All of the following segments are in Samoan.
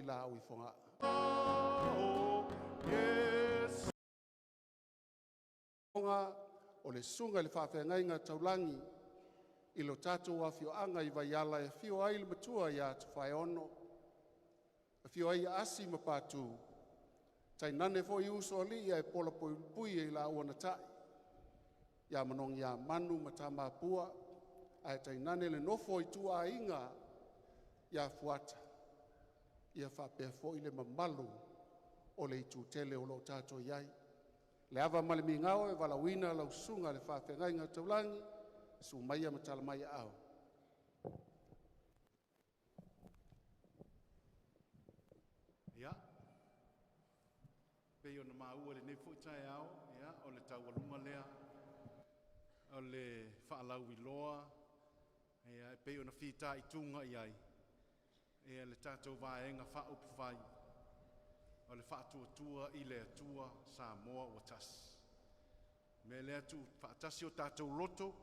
laau i Fogaa. O le susuga i le faafeagaiga taulagi i lo tatou afioaga i Vaiala e afio ai le Matua ia Tofaeono, afio ai Asi ma Patu, tainane foi usoalii ae polapoipui e i na tai Manogiamanu ma Tamapua ae tainane le nofo a ituaiga ia Fuata, ia faapea foi le mamalu o le itutele o lo tatou i ai. Le ava ma le migao e valaauina lau susuga i le faafeagaiga taulagi, susu maia ma tala mai aao. Ia, e pei ona maua i lenei foi taeao, o le taualuga lea o le faalauiloa e pei ona fitaituga i ai le tatou Vaega Faaupufai o le Faatuatua i le Atua Samoa ua Tasi. O le mea lea tuufaatasi o tatou loto,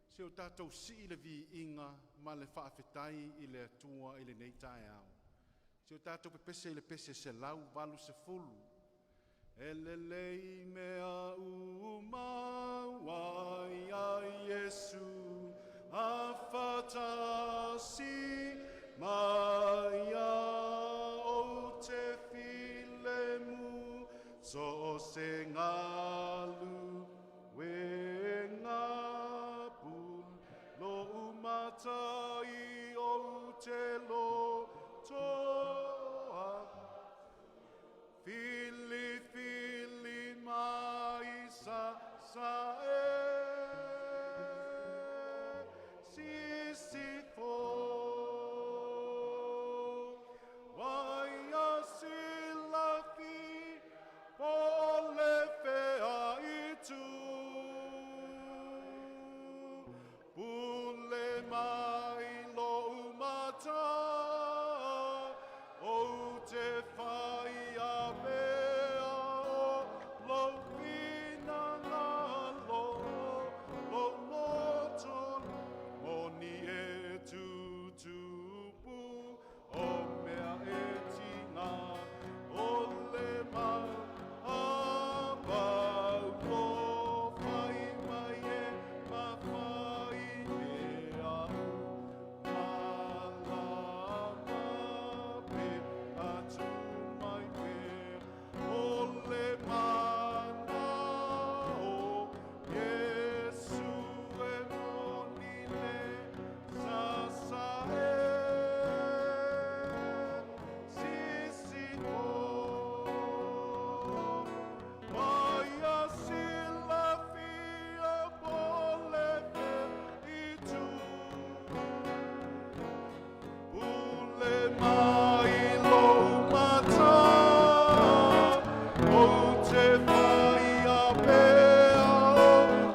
se i o tatou sii le viiga ma le faafetai i le Atua i lenei taeao. Se i o tatou pepese i le pese 180. E lelei mea uma ua ia Iesu afatasi mai ia ou te filemu, so o se galuega pulou matai ou te loto atu, filifili mai sa sa e sisifo. Ua ia silafia po o le fea itu, pule mai lou matai, ou te fai pea o lou finagalo, lou loto moni e tutupu o mea e tiga o le mau a pau o fai mai e mafai mea uma lava pe atu mai pea o le mana o Iesu e moni le sasae sisifo. Ua ia silafia po o le fea itu, pule mai lou matai, ou te fai pea o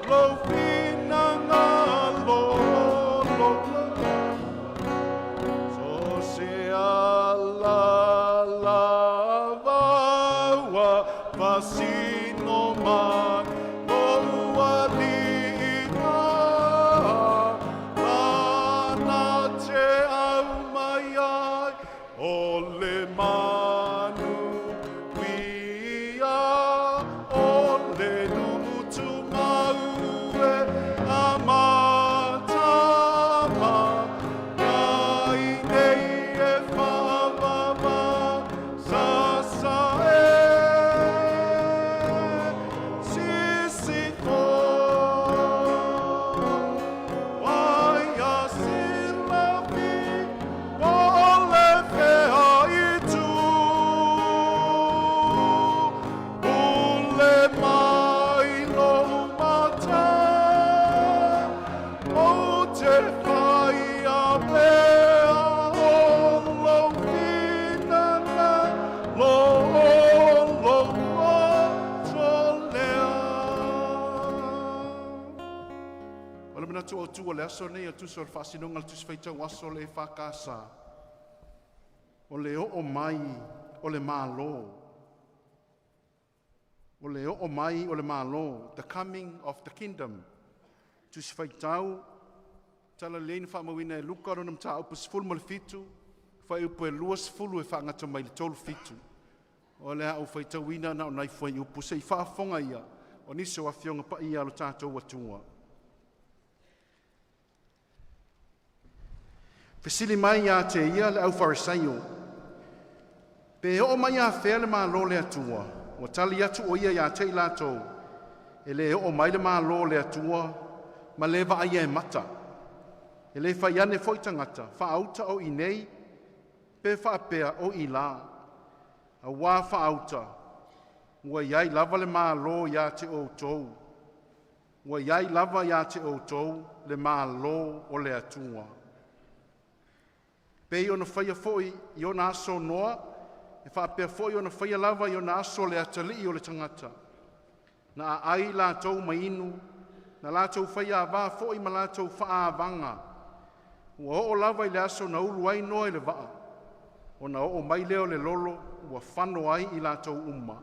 lou finagalo, lou so se ala lava ua fasino mai lou alii lana te au mai ai o le manuia o le nuu tumau e amata mai nei e faavava sasae sisifo. Ua ia silafia po o le fea itu, pule mai lou matai, ou te fai pea o lou finagalo, lou loto lea. O le manatu autu o le aso nei e tusa o le faasinoga o le Tusi Faitau Aso o le EFKS, o le oo mai o le Malo. O le oo mai o le Malo, the coming of the kingdom. Tusi Faitau, Tala Lelei na faamauina e Luka lona mataupu 17, Fuaiupu e 20 e faagata mai le 37. O le a ou faitauina na o nai fuaiupu se i faafofoga ia o nisi o afioga paia a lo tatou atunuu. Fesili mai ia te ia le aufarisaio, pe oo mai afea le Malo o le Atua? Ua tali atu o ia ia te i latou, e le oo mai le Malo o le Atua ma le vaaia e mata. E le fai ane foi tagata, faauta o i inei, pe faapea o ila, auā faauta ua i ai lava le Malo ia te outou. Ua i ai lava ia te outou le Malo o le Atua. Pei ona faia foi i aso o Noa, e faapea foi ona faia lava i aso o le Atalii o le Tagata. Na aai latou ma inu, na latou faiava foi ma latou faaavaga, ua oo lava i le aso na ulu ai Noa i le vaa, ona oo mai lea o le lolo ua fano ai i latou uma.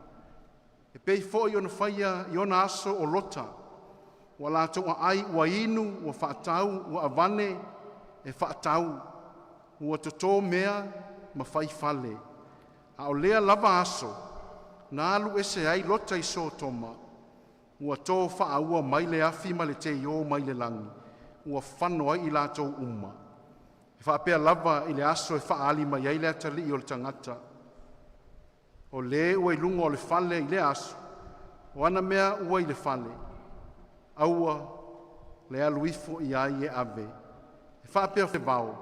E pei foi ona faia i ona aso o Lota, ua latou aai, ua inu, ua faatau, ua avane e faatau, ua toto mea ma fai fale. A o lea lava aso na alu ese ai Lota i Sotoma, ua to faaua mai le afi ma le teio mai le lagi, ua fano ai i latou uma. E faapea lava i le aso e faaali mai ai le Atalii o le Tagata. O le ua i luga o le fale i lea aso, o ana mea ua i le fale, aua le alu ifo i ai e ave. E faapea foi le vao,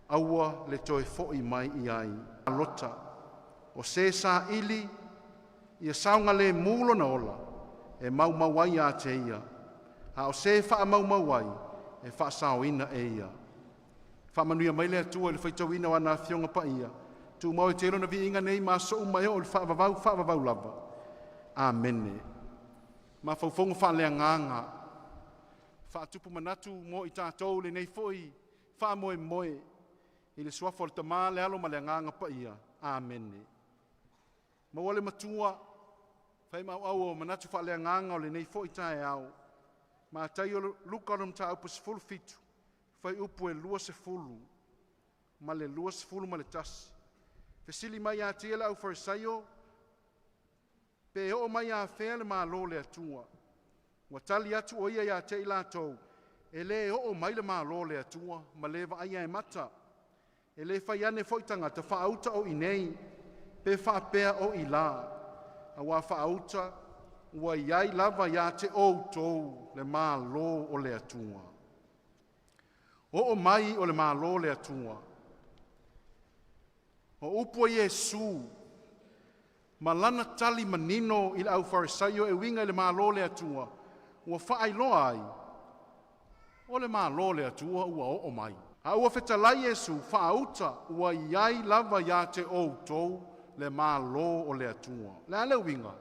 aua le toe foi mai i ai. O se saili ia saogalemu lona ola, e maumau ai ia te ia, a o se e faamaumau ai, e faasaoina e ia. Faamanuia mai le Atua i le faitauina o ana Afioga Paia, tumau e tele Lona viiga nei ma aso uma e oo i le faavavau, faavavau lava. Amene. Mafaufauga faaleagaga faatupu manatu mo i tatou i lenei foi faamoemoe i le suafa o le Tama, le Alo ma le Agaga Paia. Amene. Maua le Matua faimaauau o manatu faaleagaga o lenei foi taeao. Mataio Luka ona mataupu 17, fuaiupu e 20 ma le 21. Fesili mai ia te ia le aufarisaio, pe oo mai afea le Malo o le Atua? Ua tali atu o ia ia te i latou, e le oo mai le Malo o le Atua ma le vaaia e mata. E le fai ane foi tagata, faauta o i inei, pe faapea o ila, auā faauta ua i ai lava ia te outou le Malo o le Atua. Oo mai o le Malo o le Atua. O upu a Iesu ma lana tali manino i le aufarisaio e uiga i le Malo o le Atua, ua faailoa ai, o le Malo o le Atua ua oo mai. A ua fetalai Iesu, faauta ua i ai lava ia te outou le Malo o le Atua. O le a le uiga?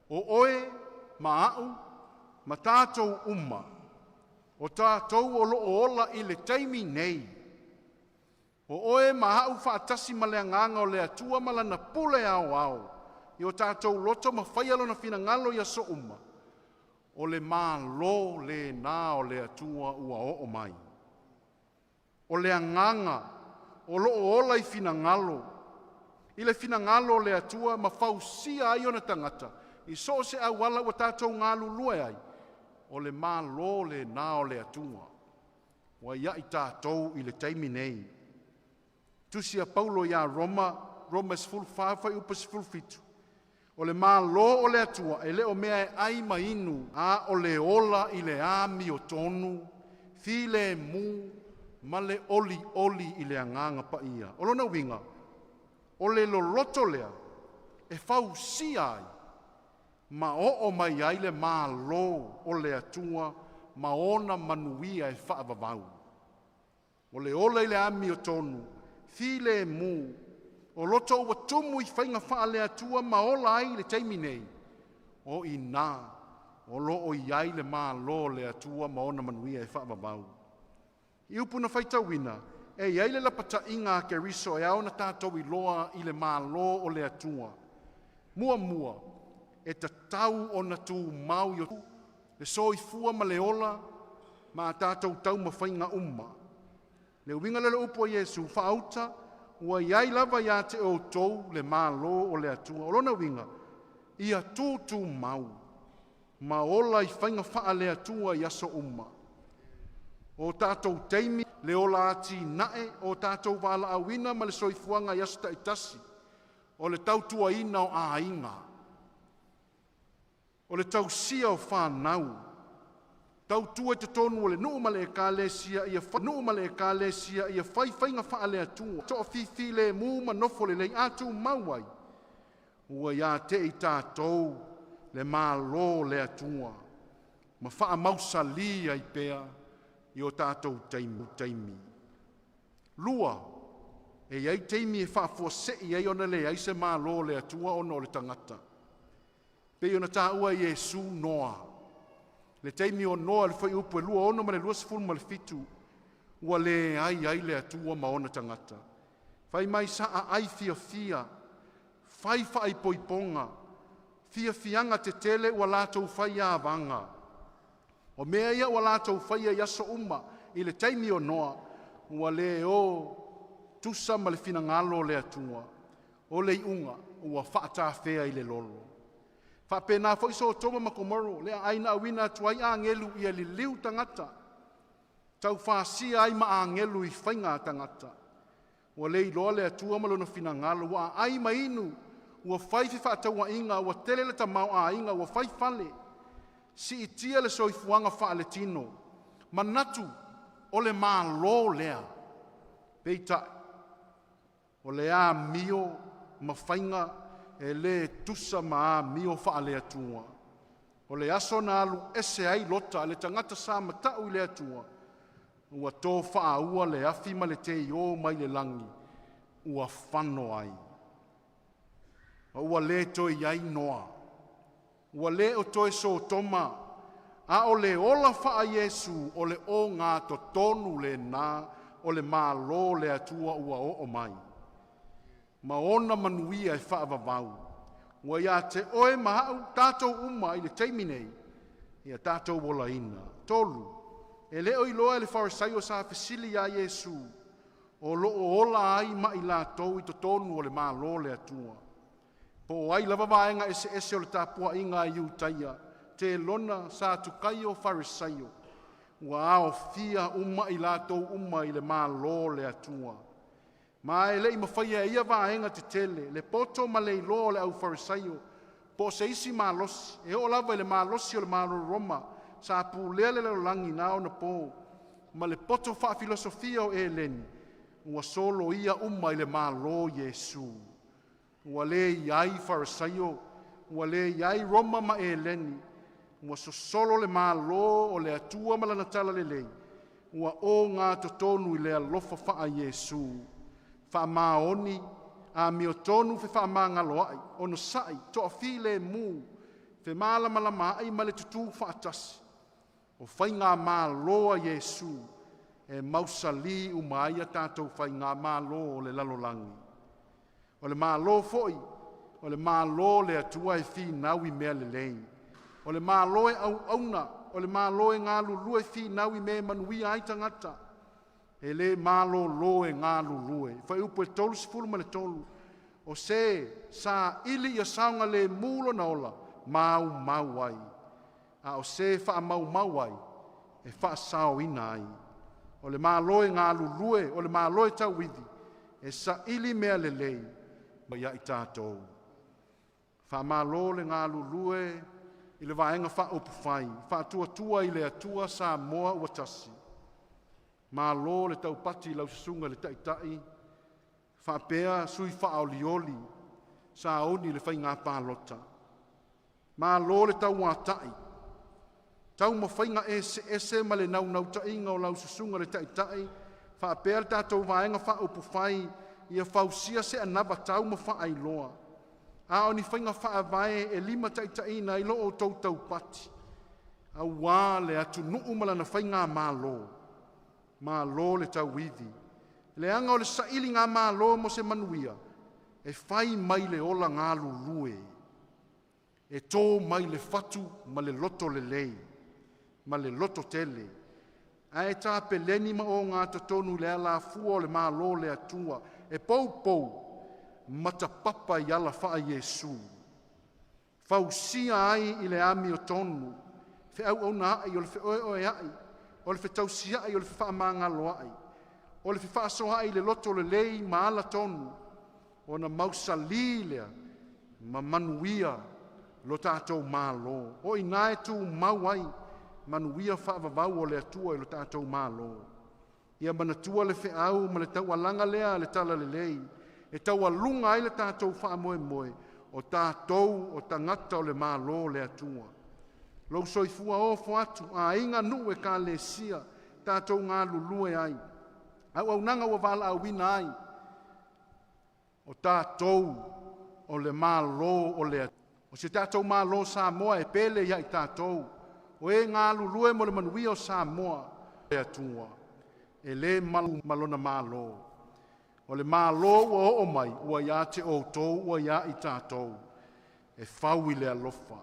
O oe ma a'u ma tatou uma, o tatou o lo o ola i le taimi nei. O oe ma a'u faatasi ma le agaga o le Atua ma lana pule aoao i o tatou loto ma faia lona finagalo i aso uma. O le Malo lena o le Atua ua oo mai. O le agaga o lo o ola i finagalo, i le finagalo o le Atua ma fausia ai ona tagata i so o se auala ua tatou galulue ai, o le Malo lena o le Atua ua ia i tatou i le taimi nei. Tusi a Paulo ia Roma, Roma 14 fuaiupu 17. O le Malo o le Atua e le o mea e ai ma inu, a o le ola i le amiotonu, filemu ma le olioli i le Agaga Paia. O lona uiga, o le loloto lea e fausia ai ma oo mai ai le Malo o le Atua ma ona manuia e faavavau. O le ola i le amiotonu, filemu, o loto ua tumu i faiga faale-Atua ma ola ai i le taimi nei, o i ina o lo o i ai le Malo o le Atua ma ona manuia e faavavau. I upu na faitauina, e i ai le lapataiga a Keriso e ao ona tatou iloa i le Malo o le Atua. Muamua, e tatau ona tumau i le soifua ma le ola ma a tatou taumafaiga uma. Le uiga lea o le upu a Iesu, faauta ua i ai lava ia te outou le Malo o le Atua. O lona uiga, ia tutumau ma ola i faiga faale-Atua i aso uma. O tatou taimi, le ola atinae o tatou valaauina ma le soifuaga i aso taitasi, o le tautuaina o aiga, o le tausia o fanau, tautua i totonu o le nuu ma le ekalesia ia nuu ma le ekalesia ia fai faiga faale-Atua, toafilemu ma nofo lelei, a tumau ai, ua ia te i tatou le Malo o le Atua ma faamausali ai pea i o tatou taimi. Lua, e i ai taimi e faafuasei ai ona leai se Malo o le Atua ona o le tagata. Pei ona taua e Iesu Noa, le taimi o Noa i le fuaiupu e 26 ma le 27, ua leai ai le Atua ma ona tagata. Fai mai sa aai fiafia, fai faaipoipoga, fiafiaga tetele ua latou faiavaga. O mea ia ua latou faia i aso uma i le taimi o Noa, ua le o tusa ma le finagalo o le Atua. O le iuga ua faatafea i le lolo. Faapena foi Sotoma ma Komoro, le aai na auina atu ai agelu ia liliu tagata, taufasia ai ma agelu i faiga a tagata. Ua le iloa le Atua ma lona finagalo, ua aai ma inu, ua fai fefaatauaiga, ua tele le tamaoaiga, ua fai fale, siitia le soifuaga faaletino, manatu o le Malo lea. Peitai, o le amio ma faiga e le tusa ma amio faale-Atua. O le aso na alu ese ai Lota, le tagata sa matau i le Atua, ua to faaua le afi ma le teio mai le lagi, ua fano ai. Ma ua le toe i ai Noa, ua le o toe Sotoma, a o le ola faa-Iesu o le ogatotonu lena o le Malo o le Atua ua oo mai, ma ona manuia e faavavau. Ua ia te oe ma au tatou uma i le taimi nei, ia tatou olaina. 3. E le o iloa e le Farisai sa fesili ia Iesu o lo o ola ai ma i latou i totonu o le Malo o le Atua. Po o ai lava vaega eseese o le tapuaiga a Iutaia, Telona, Satukaio, Farisaio, ua aofia uma i latou uma i le Malo o le Atua. Ma e le i mafaia e ia vaega tetele le poto ma le iloa o le au Farisaio po o se isi malosi, e oo lava i le malosi o le Malo Roma sa pulea le lalolagi i na ona po, ma le poto faafilosofia o Eleni, ua soloia uma i le Malo o Iesu. Ua le i ai Farisaio, ua le i ai Roma ma Eleni, ua sosolo le Malo o le Atua ma lana talalelei, ua ogatotonu i le alofa faa-Iesu. Faamaoni, amiotonu, fefaamagaloai, onosai, toafilemu, femalamalamaai ma le tutu faatasi. O faigamalo a Iesu e mausali uma ai a tatou faigamalo o le lalolagi. O le Malo foi, o le Malo o le Atua e finau i mea lelei. O le Malo e auauna, o le Malo e galulue finau i mea e manuia ai tagata. E le malolo e galulue. Fuaiupu e 33, o se saili ia saogalemu lona ola, maumau ai, a o se e faamaumau ai, e faasaoina ai. O le Malo e galulue, o le Malo e tauivi, e saili mea lelei ia i tatou. Faamalo le galulue i le Vaega Faaupufai Faatuatua i le Atua Samoa ua Tasi. Malo le taupati i lau Susuga i le Taitai faapea sui faaolioli sauni i le faiga palota. Malo le tauatai, taumafaiga eseese ma le naunautaiga o lau Susuga i le Taitai faapea le tatou Vaega Faaupufai ia fausia se anavatau ma faailoa, a o ni faiga faavae e limataitaiina ai lo outou taupati aua le atunuu ma lana faigamalo. Malo le tauivi, leaga o le sailigamalo mo se manuia e fai mai le ola galulue, e to mai le fatu ma le loto lelei ma le lototele. Ae tapeleni ma ogatotonu i le alafua o le Malo o le Atua e poupou ma tapapa i ala faa-Iesu, fausia ai i le amiotonu, feauaunaai, o le feoeoeai, o le fetausiai, o le fefaamagaloai, o le fefaasoaai i le loto lelei ma ala tonu, ona mausali lea ma manuia lo tatou Malo. O i ina e tumau ai manuia faavavau a le Atua i lo tatou Malo. Ia manatua le feau ma le taualaga lea a le Talalelei e taualuga ai le tatou faamoemoe, o tatou o tagata o le Malo o le Atua. Lou soifua ofo atu, aiga, nuu, ekalesia, tatou galulue ai, auaunaga ua valaauina ai, o tatou o le Malo o le Atua. O si o tatou Malo o Samoa e pele ia i tatou, o e galulue mo le manuia o Samoa, le Atua e le malu ma lona Malo. O le Malo ua oo mai ua ia te outou ua ia i tatou, e fau i le alofa,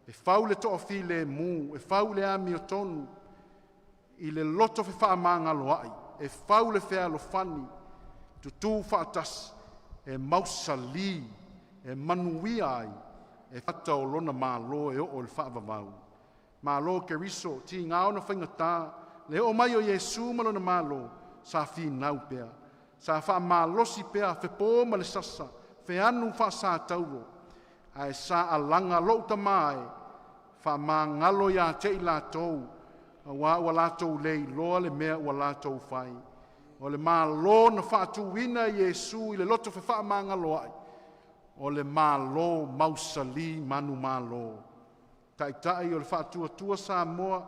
e fau i le toafilemu, e fau i le amiotonu, i le loto fefaamagaloai, e fau i le fealofani, tutu faatasi e mausali, e manuia ai fata o lona Malo e oo i le faavavau. Malo Keriso, tiga ona faigata le oo mai o Iesu ma lona Malo, sa finau pea, sa faamalosi pea fepo ma le sasa, feanu faasatauro, ae sa alaga lou tama e, faamagalo ia te i latou, aua ua latou le iloa le mea ua latou fai. O le Malo na faatuina e Iesu i le loto fefaamagaloai, o le Malo mausali manumalo. Taitai o le Faatuatua Samoa,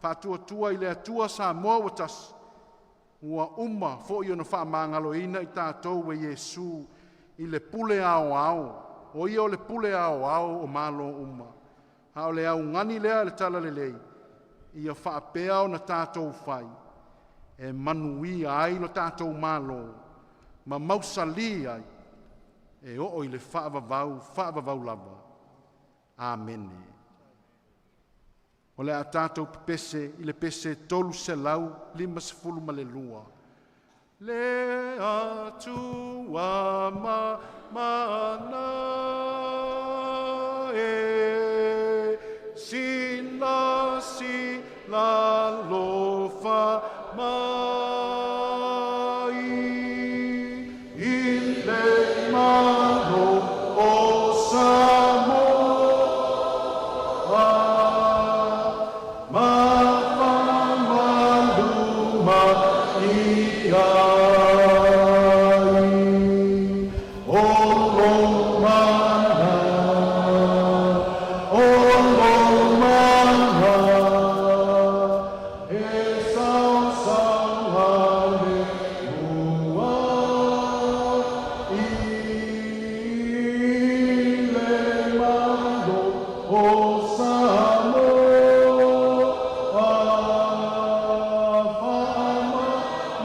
Faatuatua i le Atua Samoa ua Tasi, ua uma foi ona faamagaloina i tatou e Iesu i le pule aoao, o ia o le pule aoao o malo uma. A o le augani lea a le Talalelei, ia faapea ona tatou fai e manuia ai lo tatou Malo ma mausali ai e oo i le faavavau, faavavau lava. Amene. O le a tatou pepese i le pese 352. Le Atua mamana e, silasila alofa mai, i le Malo o Samoa, ma faamalu mai ai. O lou mana, o lou mana, e saosaogalemu ai i le Malo o Samoa.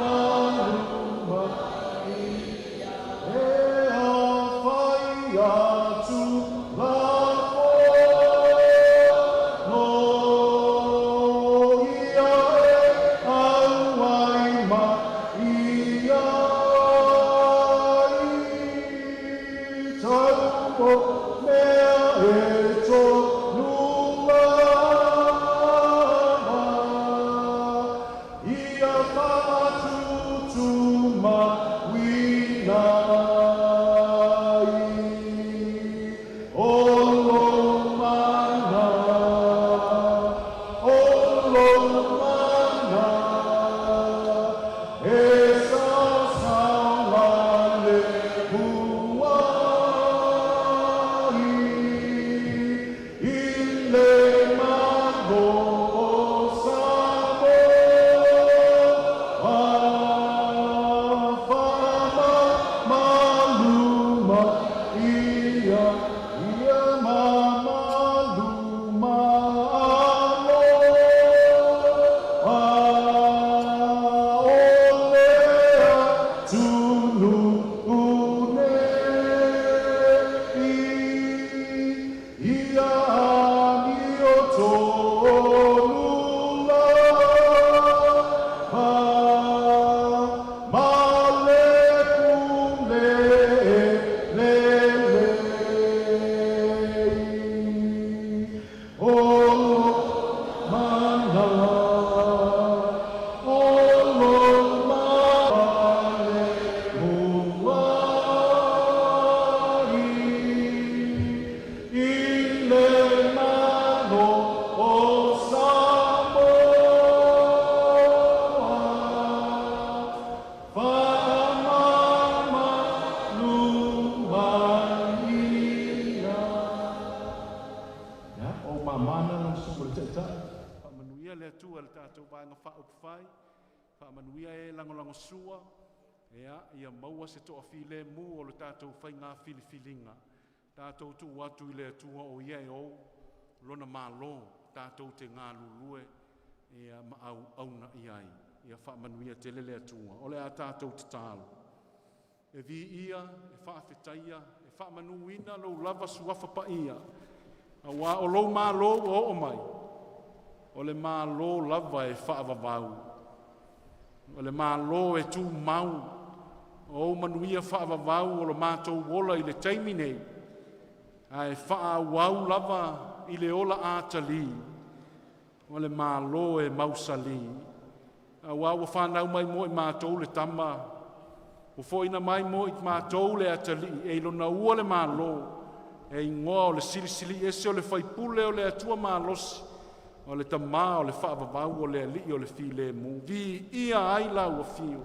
Faamamalu mai e afai atu lafono ia e auai mai ai tau o mea e tolu lava ia fa'atutumauina ai o lou mana, o lou mana, e saosaogalemu ai i le Malo o Samoa. Faamamalu mai ia, ia mamalu malo o le atunuu nei. Ia amiotonu lava. Atua i le tatou Vaega Faaupufai, faamanuia e lagolagosua, ia maua se toafilemu o le tatou faiga filifiliga. Tatou tuu atu i le Atua o Ia e ou lona Malo, tatou te galulue ma auauna i ai. Ia faamanuia tele le Atua. O le a tatou tatalo. E viia e faafetaia e faamanuina lou lava Suafa Paia, aua o lou Malo ua oo mai, o le Malo lava e faavavau, o le Malo e tumau. O ou manuia faavavau o lo matou ola i le taimi nei ae faaauau lava i le ola atalii, o le Malo e mausali. Aua ua fanau mai mo i matou le Tama, ua foaiina mai mo i matou le Atalii, e i Lona ua le Malo, e igoa o le Silisili Ese, o le Faipule o le Atua Malosi, o le Tama o le Faavavau, o le Alii o le Filemu. Viia ai lau Afio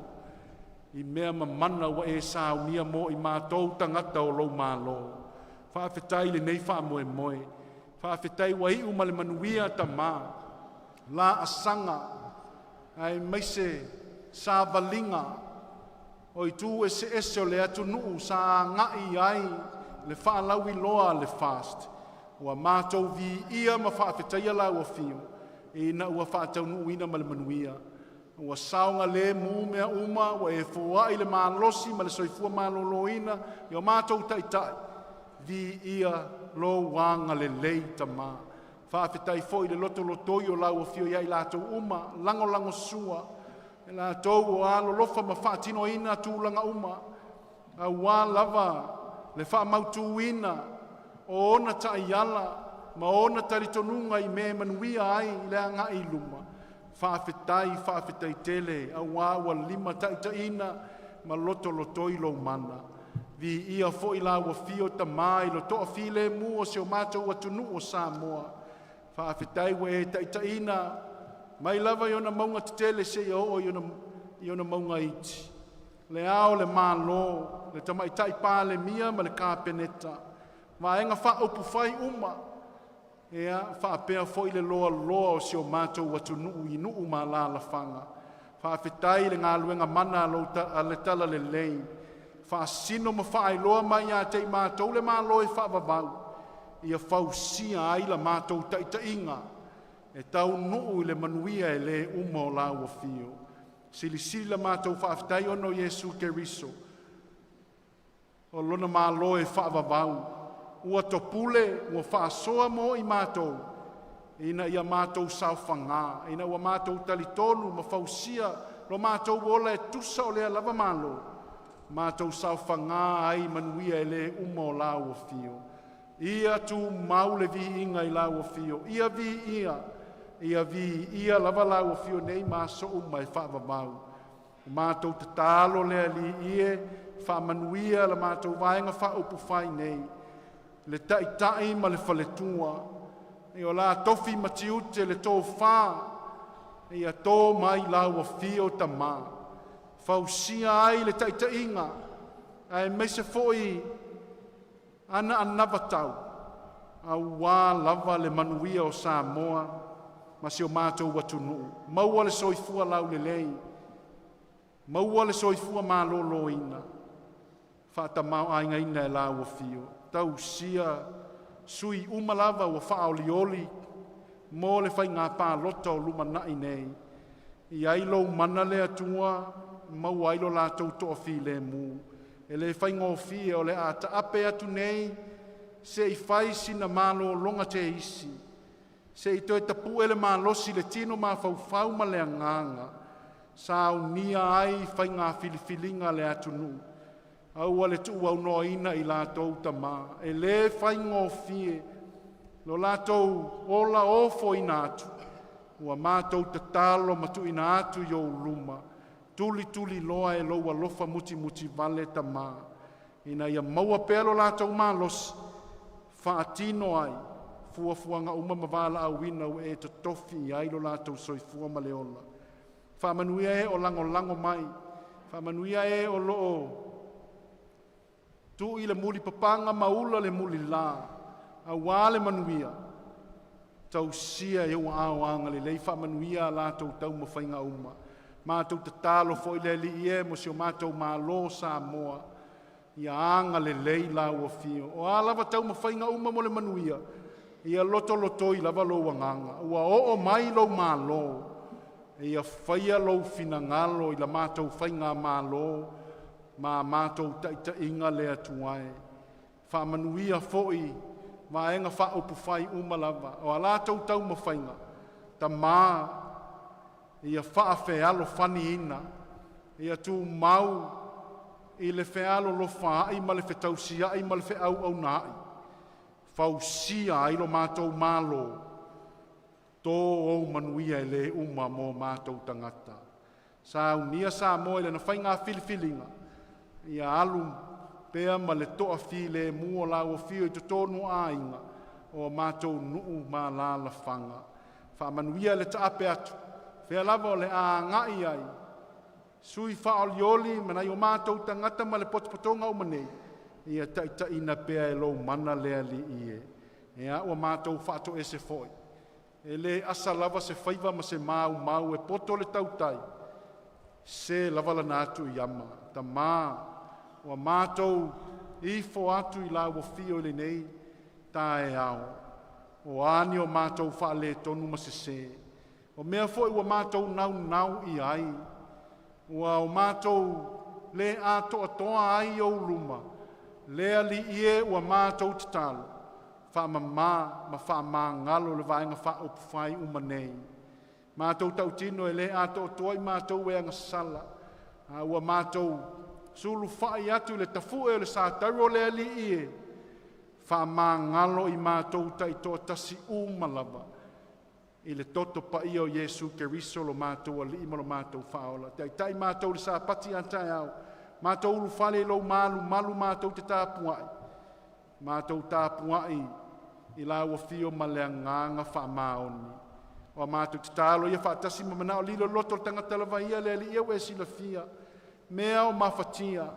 i mea ma mana ua e saunia mo i matou tagata o lou Malo. Faafetai i lenei faamoemoe, faafetai ua iu ma le manuia tama laasaga aemaise savaliga o itu eseese o le atunuu sa agai i ai le faalauiloa a le FAST. Ua matou viia ma faafetaia lau Afio ina ua faataunuuina ma le manuia, ua saogalemu mea uma, ua e foai le malosi ma le soifua maloloina i o matou taitai. Viia lou agalelei Tama. Faafetai foi i le lotolotoi o lau Afio ia i latou uma lagolagosua, i latou o alolofa ma faatinoina tulaga uma aua lava le faamautuina o ona taiala ma ona talitonuga i mea e manuia ai le agai i luma. Faafetai, faafetai tele aua ua limataitaiina ma lotolotoi lou mana. Viia foi lau Afio Tama i le toafilemu o si o matou atunuu o Samoa. Faafetai ua e taitaiina mai lava i ona mauga tetele seia oo i ona mauga iti, Le Ao o le Malo, le Tamaitai Palemia ma le Kapeneta, Vaega Faaupufai uma, faapea foi le loaloa o si o matou atunuu i nuu ma alaalafaga. Faafetai i le galuega mana a le Talalelei, faasino ma faailoa mai ia te i matou le Malo e faavavau, ia fausia ai la matou taitaiga e taunuu i le manuia e le uma o lau afio. Silisili la matou faafetai ona o Iesu Keriso o lona Malo e faavavau, ua topule ua faasoa mo i matou, ina ia matou saofaga ina ua matou talitonu ma fausia lo matou ola e tusa o lea lava Malo, matou saofaga ai i manuia e le uma o lau afio. Ia tumau le viiga i lau Afio, ia viia, ia viia lava lau Afio nei ma aso uma e faavavau. O matou tatalo lea Alii e, faamanuia la matou Vaega Faaupufai nei, le Taitai ma le faletua, i o la tofi ma tiute, le tofa ia to mai lau Afio Tama, fausia ai le taitaiga aemaise foi ana anavatau aua lava le manuia o Samoa ma si o matou atunuu. Maua le soifua laulelei, maua le soifua maloloina, faatamaoaigaina e lau Afio. Tausia sui uma lava ua faaolioli mo le faiga palota o lumanai nei, ia i ai lou mana le Atua, maua ai lo latou toafilemu. E le faigofie, o le a taape atu nei se i fai sina malologa teisi, se i toe tapue le malosi i le tino, mafaufau ma le agaga, saunia ai faiga filifiliga a le atunuu. Aua le tuuaunoaina i latou, Tama, e le faigofie lo latou ola ofoina atu. Ua matou tatalo ma tuuina atu i ou luma, tulituliloa e lou alofa mutimutivale Tama, ina ia maua pea lo latou malosi e faatino ai fuafuaga uma ma valaauina ua e totofi i ai lo latou soifua ma le ola. Faamanuia e o lagolago mai, faamanuia e o lo o tui le mulipapaga ma ula le mulila aua le manuia. Tausia i ou aao agalelei, faamanuia a latou taumafaiga uma. Matou tatalo foi le Alii e mo si o matou Malo o Samoa, ia agalelei i lau Afio, o a lava taumafaiga uma mo le manuia, ia lotolotoi lava lou agaga, ua oo mai lou malo ia faia lou finagalo i la matou faigamalo ma matou taitaiga le Atua e. Faamanuia foi i Vaega Faaupufai uma lava o a latou taumafaiga, Tama ia faafealofaniina, ia tumau i le fealolofaai ma le fetausiai ma le feauaunaai, fausia ai lo matou Malo. To ou manuia e le uma mo matou tagata. Saunia Samoa i lana faiga filifiliga, ia alu pea ma le toafilemu o lau afio i totonu o aiga, o matou nuu ma alaalafaga. Faamanuia le taape atu, o fea lava o le a agai ai sui faaolioli ma nai o matou tagata ma le potopotoga uma nei, ia taitaiina pea e lou mana le Alii e. Ia ua matou faatoese foi, e le asa lava se faiva ma se maumau e poto le tautai, e sese lava lana atu i ama. Tama, ua matou ifo atu i lau Afio i lenei taeao, o a ni o matou faaletonu ma sese, o mea foi ua matou naunau i ai, ua o matou le atoatoa ai i ou luma, le Alii e, ua matou tatalo, faamama ma faamagalo le Vaega Faaupufai uma nei. Matou tautino e le atoatoa i matou e agasala, a ua matou sulufai atu i le tafue o le satauro le Alii e, faamagalo i matou taitoatasi uma lava, i le toto paia o Iesu Keriso lo matou Alii ma lo matou Faaola. Taitai matou i le Sapati a taeao, matou ulufale i lou malumalu matou te tapuai, matou tapuai i lau afio ma le agaga faamaoni. O a matou tatalo ia faatasi ma manao lilo i le loto o le tagata lava ia, le Alii ua e silafia mea o mafatia.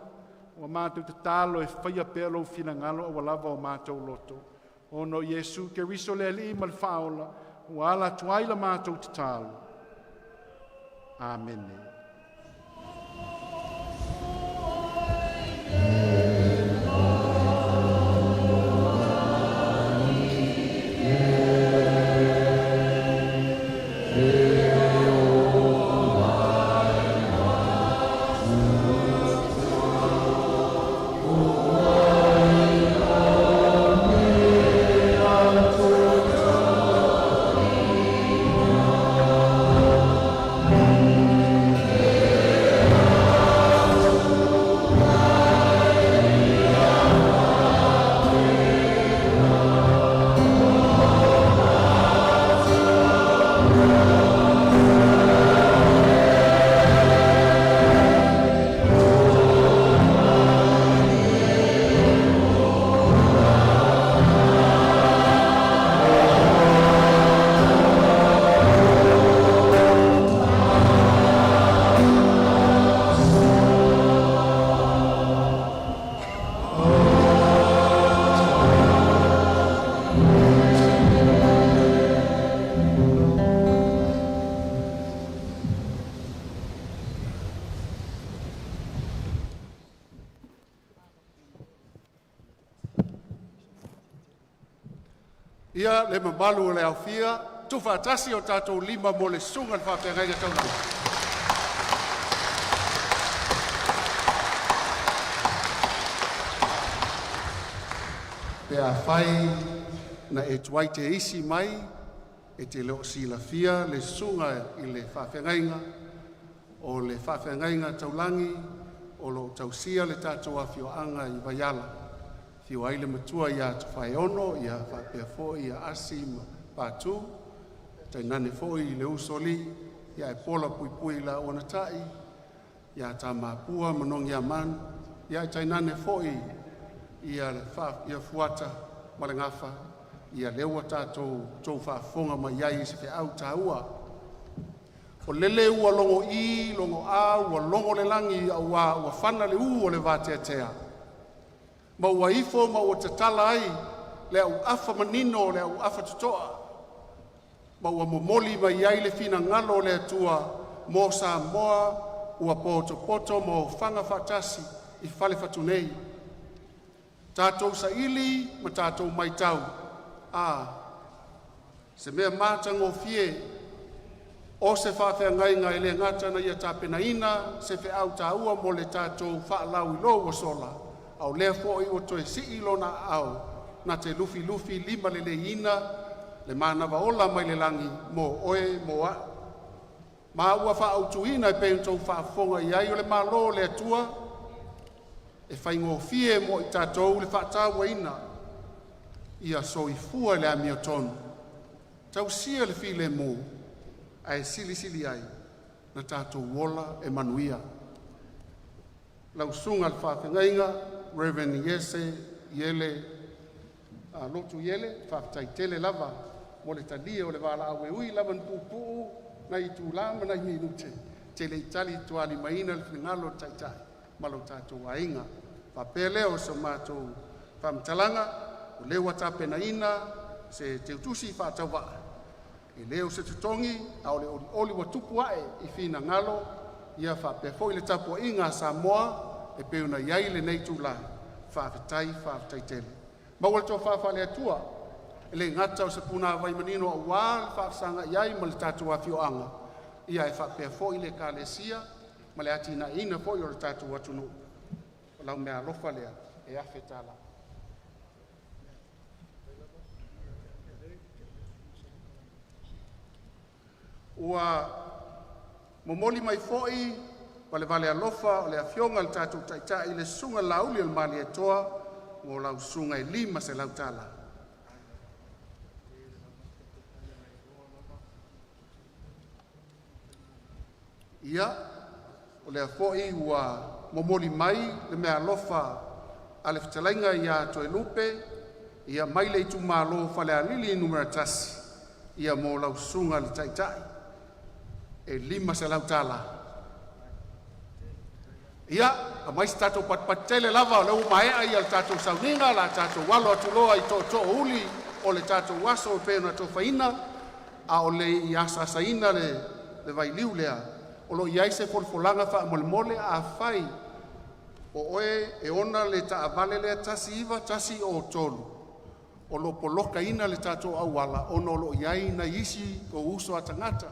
Ua matou tatalo e faia pea lou finagalo aua lava o matou loto, ona o Iesu Keriso le Alii ma le Faaola ua ala atu ai la matou tatalo. Amene. Ia le mamalu o le aofia, tufaatasi o tatou lima mo le susuga i le faafeagaiga taulagi. Pe afai na e tuai teisi mai e te le o silafia le susuga i le faafeagaiga, o le faafeagaiga taulagi o lo o tausia le tatou afioaga i Vaiala. Afio ai le Matua ia Tofaeono faapea foi Asi ma Patu, tainane foi le Usoalii, ae pola puipui lo oulua ia Tamapua ma Nogiamanu ae tainane foi ia Fuata ma le Gafa. Ia lea ua tatou faafofoga mai ai i se feau taua. O lele ua logo'i, logo'a, ua logo le lagi aua ua fana le ū a le vateatea ma ua ifo ma ua tatala ai le auafa manino o le auafa toto'a Ma ua momoli mai ai le finagalo o le Atua mo Samoa ua potopoto ma ofaga faatasi i fale nei. Tatou saili ma tatou matau, a, se mea matagofie o se faafeagaiga e le gata ina ia tapenaina se feau taua mo le tatou faalauiloa ua sola, a o lea foi ua toe sii lona aao na te lufilufi limaleleia le manava ola mai le lagi mo oe mo a'u. Ma ua faaautuina e pei ona outou faafofoga i ai o le Malo o le Atua e faigofie mo i tatou le faatauaina. Ia soifua le amiotonu, tausia le filemu, ae silisili ai ona tatou ola e manuia. Lau Susuga i le Faafeagaiga Rev. Iese Iele Lotu Iele, faafetai tele lava mo le talia o le valaau, e ui lava ina puupuu nai itula ma nai minute, e te le i talitualimaina le finagalo o le Taitai ma lo tatou aiga. Ona faapea lea o se matou faamatalaga, o lea ua tapenaina se teutusi faatauvaa. E le o se totogi a o le olioli ua tupu ae i finagalo ia faapea foi le tapuaiga a Samoa e pei ona i ai lenei itula. Faafetai, faafetai tele. Maua le tofa faale-Atua e le gata o se punavai manino aua le faafesagai ai ma le tatou afioaga, ae faapea foi le Ekalesia ma le atinaeina foi o le tatou atunuu. O lau meaalofa lea e $1000. Ua momoli mai foi valevale alofa o le afioga i le tatou Taitai le Susuga ia Laaulialemalietoa mo lau susuga e $500. Ia, o lea foi ua momoli mai le meaalofa a le fetalaiga ia Toelupe ia mai le itumalo Falealili Nu.1 mo lau Susuga i le Taitai e $500. Ia, aumai se tatou patupatu tele lava o lea ua maea le tatou sauniga, o le a tatou alo atu loa i tootoouli o le tatou aso e pei ona atofaina. A o le i asaasaina le vailiu lea, o lo o i ai se folafolaga faamolemole, afai o oe e ona le taavale lea 1913, o lo o polokaina le tatou auala ona o lo o i ai nai isi ou uso a tagata,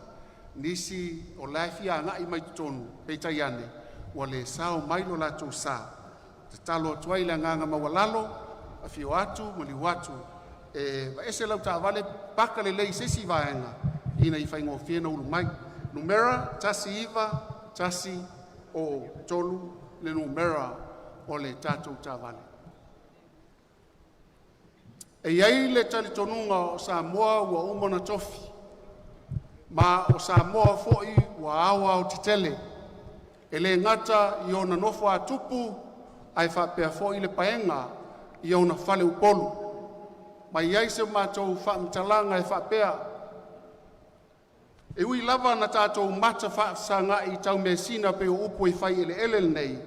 nisi o la e fia agai mai totonu, peitai ane ua le sao mai lo latou sa. E tatalo atu ai i le agaga maualalo, afio atu maliu atu e aveese lau taavale paka lelei i se isi vaega ina ia faigofie ona ulu mai. Numera 1913 le numera o le tatou taavale. E i ai le talitonuga o Samoa ua uma ona tofi, ma o Samoa foi ua aoaotetele, e le gata i ona nofo a tupu ae faapea foi le paega i ona faleupolu. Ma e i ai se matou faamatalaga e faapea, e ui lava ina tatou mata faafesagai i taumeasina e pei o upu i fai eleele lenei,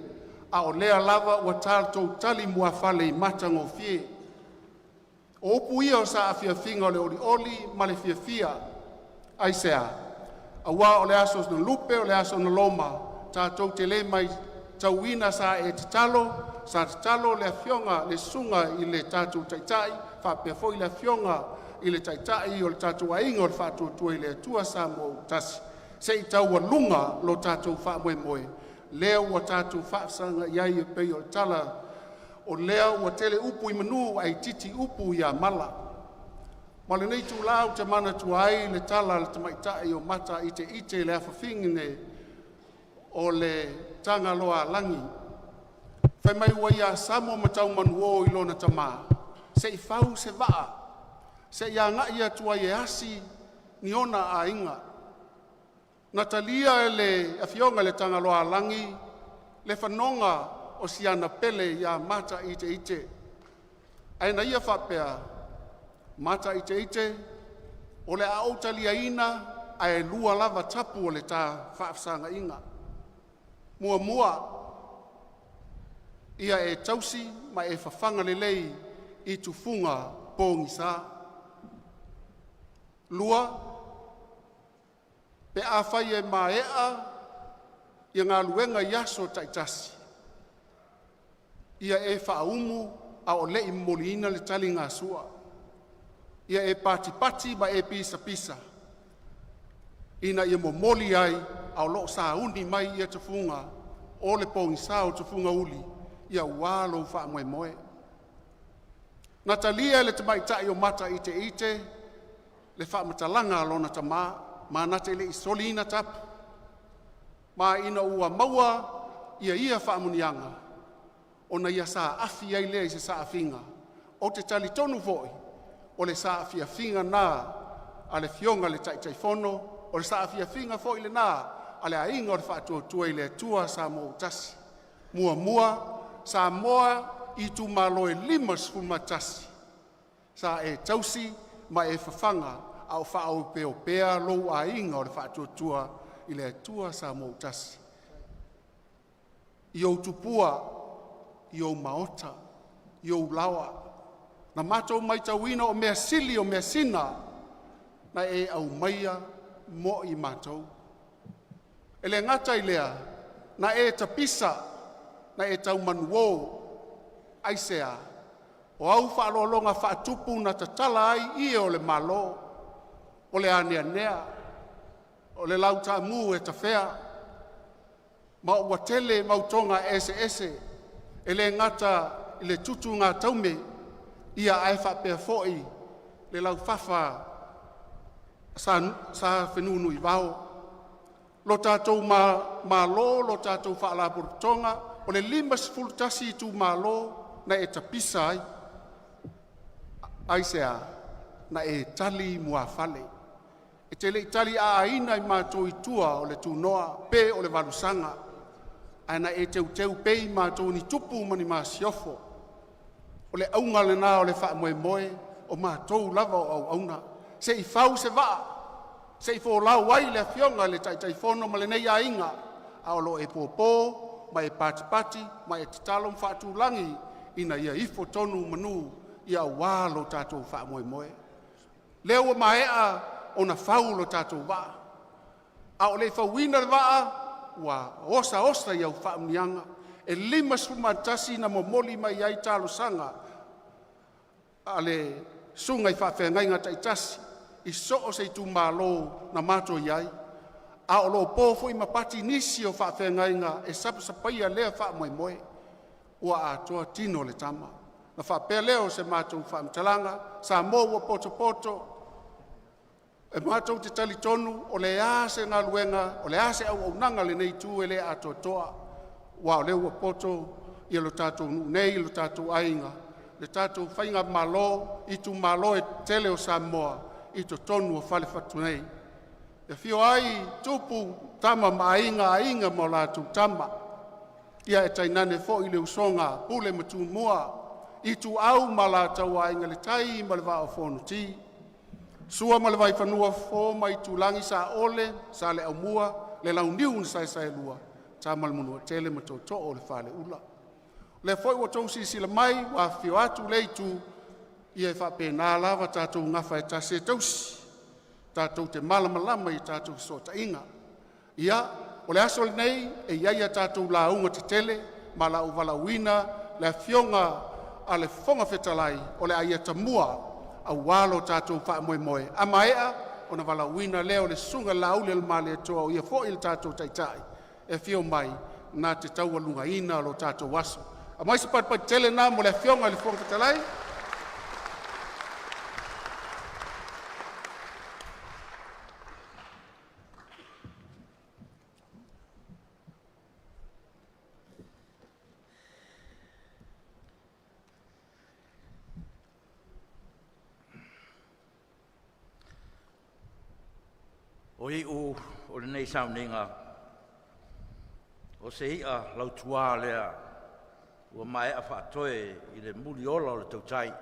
a o lea lava ua tatou talimuafale i matagofie. O upu ia o saafiafiaga o le olioli ma le fiafia. Aisea? Aua o le aso na lupe, o le aso na loma, tatou te le matauina sa e tatalo, sa tatalo le afioga le susuga i le tatou Taitai faapea foi le afioga i le Taitai o le tatou aiga o le Faatuatua i le Atua Samoa ua Tasi, se i taualuga lo tatou faamoemoe lea ua tatou faafesagai ai e pei o le tala o lea ua tele upu i manu ae itiiti upu ia mala. Ma o lenei itula ou te manatua ai le tala a le tamaitai o Mataiteite i le afafine o le Tagaloaalagi, fai mai ua ia samo ma taumanuo i lona tama se i fau se vaa se i agai atu ai e asi ni ona aiga. Na talia e le afioga i le Tagaloaalagi le fanoga o si ana pele ia Mataiteite, ae na ia faapea, “Mataiteite, o le a ou taliaina ae lua lava tapu o le ta faafesagaiga. Muamua, ia e tausi ma e fafaga lelei i tufuga pogisa. Lua, Pe afai e maea ia galuega i aso taitasi, ia e faaumu a o le i momoliina le taligasua. Ia e patipati ma e pisapisa ina ia momoli ai a o lo o sauni mai ia tufuga o le pogisa o tufuga uli aua lou faamoemoe. Na talia e le tamaitai o Mataiteite le faamatalaga a lona tama ma na te le i soliina tapu, ma ina ua maua ia ia faamanuiaga, ona ia saafi ai lea i se saafiga. Ou te talitonu foi o le saafiafiga lena a le Afioga i le Taitaifono, o le saafiafiga foi lena a le Aiga o le Faatuatua i le Atua Samoa ua Tasi. Muamua, Samoa i itumalo e 51, sa e tausi ma e fafaga a o faaopeopea lou aiga o le Faatuatua i le Atua Samoa ua Tasi, i ou tupua, i ou maota, i ou laoa na matou matauina o measili o measina na e aumaia mo i matou. E le gata i lea, na e tapisa ma e tau manuō. Aisea? O au faaaloaloga faatupu na tatala ai ie o le Malo, o le aneanea, o le lautaamu e tafea, ma ua tele mautoga eseese e le gata i le tutugataume, ia ae faapea foi le laufafa sa fenunuivao. Lo tatou Malo, lo tatou Faalapotopotoga, o le 51 itumalo na e tapisa ai. Aisea? Na e tali muafale, e te le i taliaaina i matou i tua o le tunoa pe o le valusaga, ae na e teuteu pea i matou o ni tupu ma ni masiofo. O le auga lena o le faamoemoe, o matou lava o auauna, se i fau se vaa se i folau ai le Afioga i le Taitaifono ma lenei aiga, a o lo o e popo ma e patipati ma e tatalo ma faatulagi ina ia ifo tonu manu aua lo tatou faamoemoe. O lea ua maea ona fau lo tatou vaa, a o le i fauina le vaa, ua osaosa i au faamanuiaga e 51 na momoli mai ai talosaga a susuga i faafeagaiga taitasi i so o se itumalo na mato i ai, a o lo o po foi ma pati nisi o faafeagaiga e sapasapaia lea faamoemoe. Ua atoa tino o le tama. Na faapea lea o se matou faamatalaga, Samoa ua potopoto, e matou te talitonu o le a se galuega, o le a se auaunaga a lenei itu e le atoatoa, aua o lea ua poto ia lo tatou nuu nei, lo tatou aiga, le tatou faigamalo, itumalo e tele o Samoa i totonu o fale fatu nei. E afio ai Tupu, Tama ma Aiga, Aiga ma latou Tama, ia ae tainane foi le usoga a Pule ma Tumua, Ituau ma Alataua, Aiga i le Tai ma le Vaa o Fonoti. Sua ma le Vaifanua, Fofo ma Aitulagi, Saole, Saleaaumua, le Launiu na Saesaelua, Tama a le Manuatele ma Tootoo o le Faleula. O lea foi ua outou silasila mai ua afifio atu lea itu, ia e faapena lava tatou gafa e tasi e tausi tatou te malamalama i tatou fesootaiga. Ia, o le aso lenei e i ai a tatou lauga tetele ma o le a ou valaauina le Afioga a le Fofoga Fetalai o le a ia tamua aua lo tatou faamoemoe. A maea ona valaauina lea o le Susuga i le Laaulialemalietoa, o ia foi le tatou Taitai e afio mai na te taualugaina lo tatou aso. Aumai se patapata tele lena mo le Afioga i le Fofoga Fetalai. O iu o lenei sauniga, o se i'a lautuā lea ua maea faatoe i le muliola o le tautai,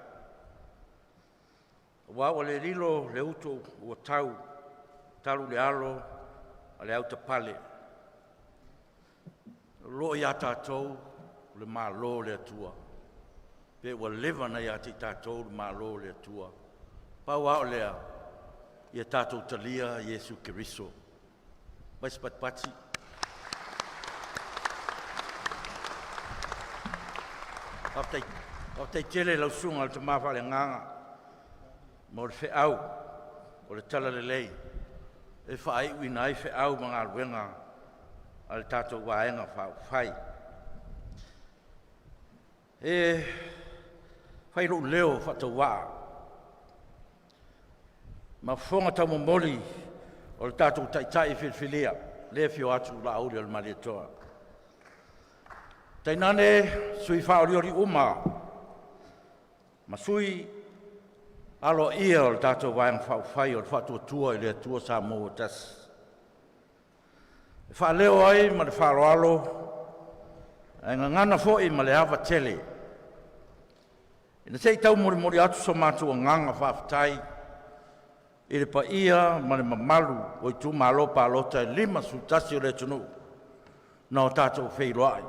aua ua le lilo le utu ua tau talu le alo a le autapale. O lo o ia tatou le Malo o le Atua, pe ua leva ona ia te i tatou le Malo o le Atua. Pau lava o lea, ia tatou talia Iesu Keriso. Vai se patipati. Faafetai, faafetai tele i lau susuga i le Tama Faaleagaga mo le feau o le Talalelei e faaiuina ai feau ma galuega a le tatou Vaega Faaupufai. E fai lou leo faatauvaa ma fofoga taumomoli o le tatou Taitai filifilia, lea e afio atu Laauli o le Malietoa, tainane sui faaolioli uma ma sui aloaia o le tatou Vaega Faaupufai o le Faatuatua i le Atua Samoa ua Tasi, e faaleo ai ma le faaaloalo ae gagana foi ma le ava tele ina se i taumolimoli atu so matou agaga faafetai i le paia ma le mamalu o itumalo palota e 51 o le atunuu na o tatou feiloai.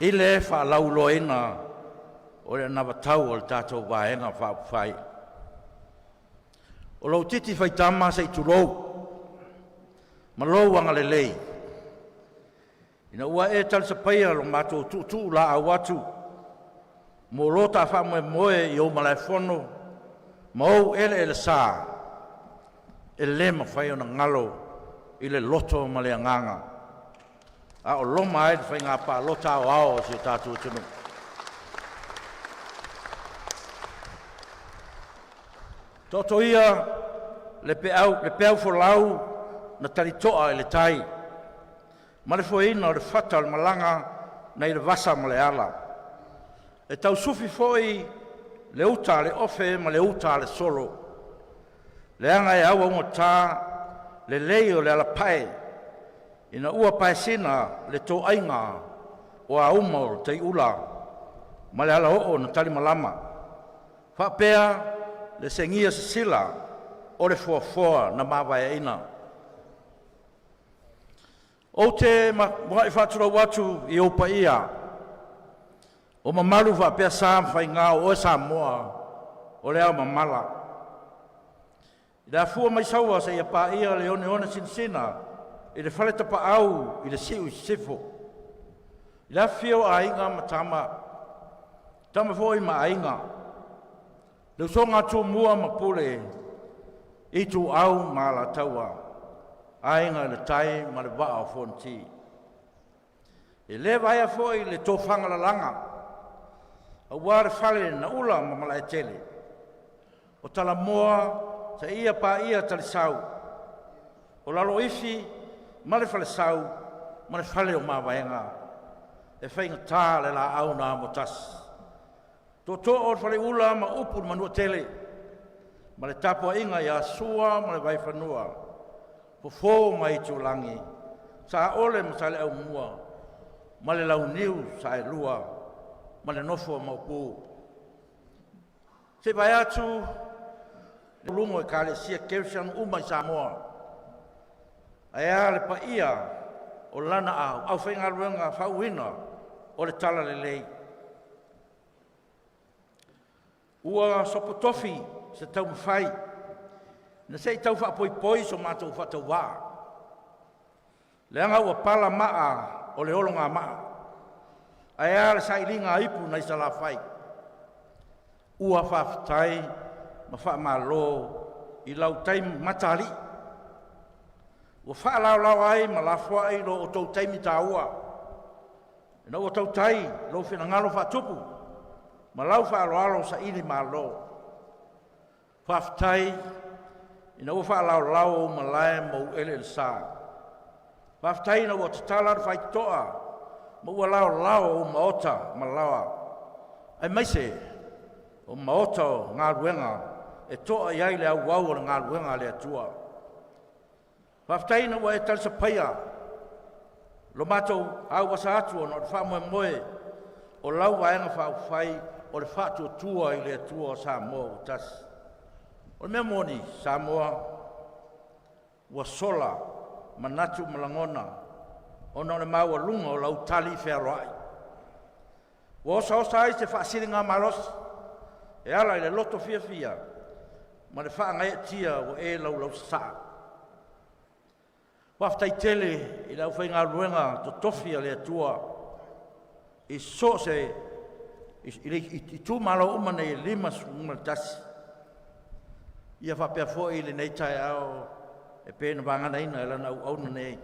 I le faalauiloaina o le anavatau a le tatou Vaega Faaupufai. O lou titi faitama se i tulou ma lou agalelei ina ua e talisapaia lo matou tuutuu laau atu mo lo ta faamoemoe i ou malaefono ma ou eleelesa, e lē mafai ona galo i le loto ma le agaga a o loma ai le faiga palota aoao a si o tatou atunuu. Taoto ia le peau, le peau folau na talitoa i le tai ma le foeina o le fata o le malaga nai le vasa ma le ala. E tausufi foi le uta a le ofe ma le uta a le solo, leaga e auaugata lelei o le alapae ina ua paesina le toaiga o auma o le taiula ma le alaoo na talimalama, faapea le segia sisila o le foafoa na mavaeaina. Ou te muai faatulou atu i ou paia o mamalu faapea sa ma faiga o oe Samoa o le ao mamala. I le afua mai Saua seia paia le oneone sinasina i le fale tapaau i le siu i sisifo. I le afifio o Aiga ma Tama, Tama foi ma Aiga, le usoga a Tumua ma Pule, Ituau ma Alataua, Aiga i le Tai ma le Vaa o Fonoti. E le vaea foi le tofaga lalaga, aua le fale na ula ma Malaetele, o Talamoa seia paia Talisau, o Laloifi ma le Falesau ma le Fale o Mavaega, e faigata le laau na amotasi. Tootoo o le Faleula ma upu i le Manuatele, ma le tapuaiga ia Sua ma le Vaifanua, Fofo ma Aitulagi, Saole ma Saleaaumua ma le Launiu Saelua ma le nofo a Maopu. Se i vae atu luga o Ekalesia Kerisiano uma i Samoa, ae a le paia o lana aufaigaluega faauuina o le Talalelei. Ua sopotofi se taumafai na se i tau faapoipoi so matou faatauvaa, leaga ua pala maa o le ologamaa, ae a le sailiga a ipu nai Salafai. Ua faafetai ma faamalo i lau taimi mataalii ua faalaolao ai ma lafoai lo outou taimi taua, ina ua tautai lou finagalo faatupu ma lau faaaloalo saili malo. Faafetai ina ua faalaolao ou malae ma ou eleelesa. Faafetai ina ua tatala le faitotoa ma ua laolao ou maota ma laoa, aemaise o maota o galuega e toa i ai le auau o le galuega a le Atua. Faafetai ina ua e talisapaia lo matou auasa atu ona o le faamoemoe o lau Vaega Faaupufai o le Faatuatua i le Atua o Samoa ua Tasi. O le mea moni, Samoa, ua sola manatu ma lagona ona o le maualuga o lau tali fealoai. Ua osaosa ai se faasiligamalosi e ala i le loto fiafia ma le faagaeetia ua e laulausasaa. Faafetai tele i le aufaigaluega totofi a le Atua i so o se i le itumalo uma nei e 51, ia faapea foi lenei taeao e pei ona vaganaina e lana auauna nei.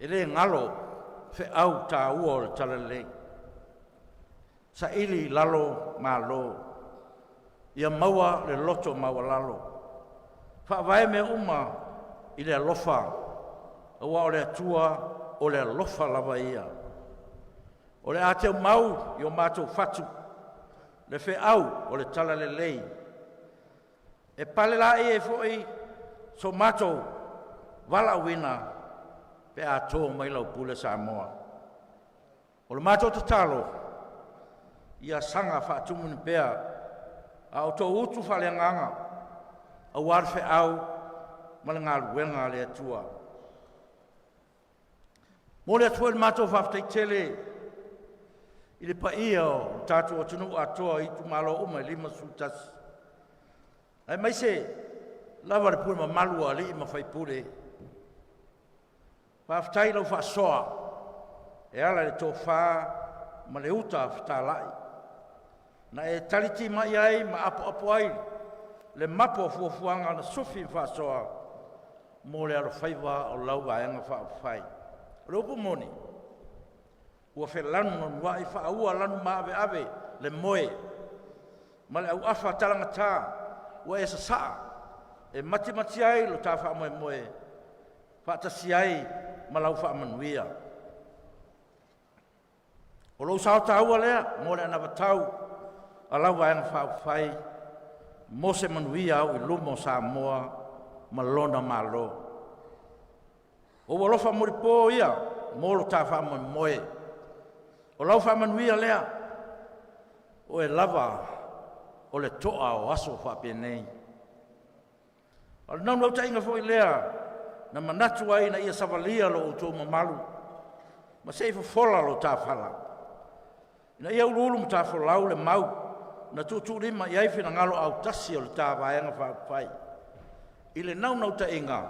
E le galo feau taua o le Talalelei, saili i lalo malo, ia maua le loto maualalo, faavae mea uma i le alofa, aua o le Atua o le alofa lava ia. O le a teumau i o matou fatu le feau o le Talalelei, e palelaei ai foi so matou valaauina pe a to mai lau pule Samoa. O le matou tatalo, ia saga faatumuni pea a outou utu faaleagaga aua le feau ma le galuega a le Atua. Momoli atu foi le matou faafetai tele i le paia o le tatou atunuu atoa i itumalo uma e 51, aemaise lava le pule mamalu a alii ma faipule. Faafetai i lau faasoa e ala i le tofa ma le uta fetalai na e talitimai ai ma apoapo ai le mapo o fuafuaga na sufi ma faasoa mo le alofaiva o lau Vaega Faaupufai. O le upu moni, ua felanuanuai faaua lanumaaveave le moe ma le auafa talagata ua e sasaa e matimati ai lo ta faamoemoe faatasi ai ma lau faamanuia. O lou sao taua lea mo le anavatau a lau Vaega Faaupufai mo se manuia au i luma o Samoa ma lona Malo. O ua alofa mulipo ia mo lo ta faamoemoe. O lau faamanuia lea, o e lava o le toa o aso faapenei. O le naunautaiga foi lea na manatu ai ina ia savalia lo outou mamalu ma se i fofola lo ta fala, ina ia uluulu matafolau le mau na tuutuulima i ai finagalo autasi o le ta Vaega Faaupufai i le naunautaiga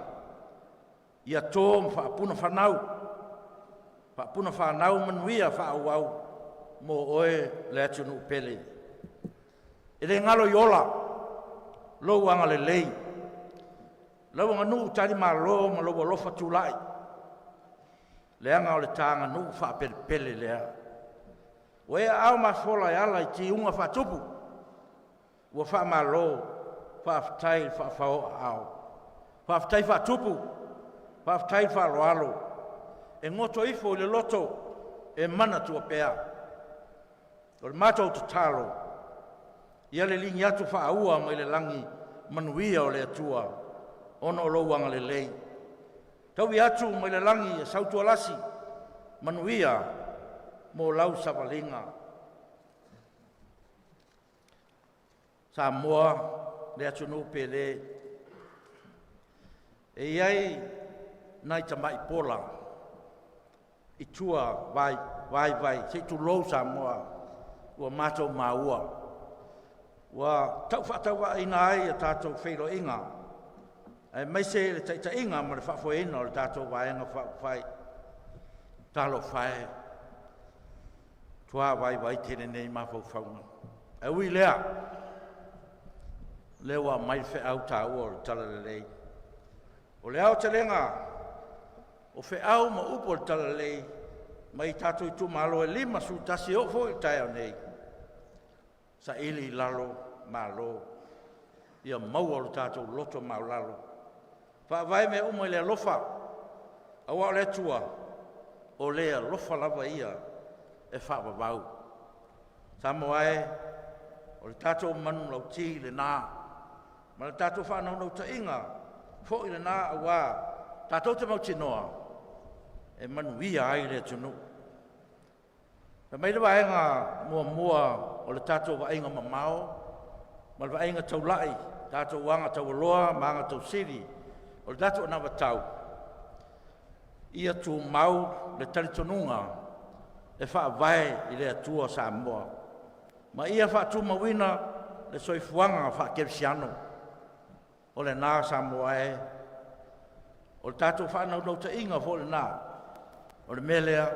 ia to ma faapuna fanau, faapuna fanau manuia faaauau mo oe le atunuu pele. E le galo i ola lou agalelei, lau aganuu talimalo ma lou alofa tulai, leaga o le ta aganuu faapelepele lea. Ua e aao mafola e ala i tiuga faatupu, ua faamalo, faafetai le faafaoaao, faafetai faatupu, faafetai faaaloalo, e goto ifo i le loto e manatua pea. O le matou tatalo, ia le ligi atu faaua mai le lagi manuia o le Atua ona o lou agalelei. Taui atu mai le lagi e sautualasi manuia mo lau savaliga. Samoa le atunuu pele, e i ai nai tamai pola i tua vai vai se i tulou Samoa ua matou maua ua tau faatauvaaina ai a tatou feiloaiga aemaise le taitaiga ma le faafoeina o le tatou Vaega Faaupufai. Talofa e, tua vaivai tele nei mafaufauga. Ae ui lea, lea ua aumai le feau taua o le Talalelei. O le aotelega o feau ma upu o le Talalelei mai tatou itumalo e 51 e oo foi i le taeao nei, saili i lalo malo, ia maua lo tatou loto maualalo, faavae mea uma i le alofa, aua o le Atua o le alofa lava ia e faavavau. Samoa e, o le tatou manulauti lena ma le tatou faanaunautaiga foi lena, aua tatou te mautinoa e manuia ai le atunuu. Fai mai le vaega muamua o le tatou vaaiga mamao ma le vaaiga taulai, tatou aga taualoa ma aga tausili o le tatou anavatau, ia tumau le talitonuga e faavae i le Atua Samoa. Ma ia faatumauina le soifuaga faakerisiano. O lena Samoa e, o le tatou faanaunautaiga foi lena. O le mea lea,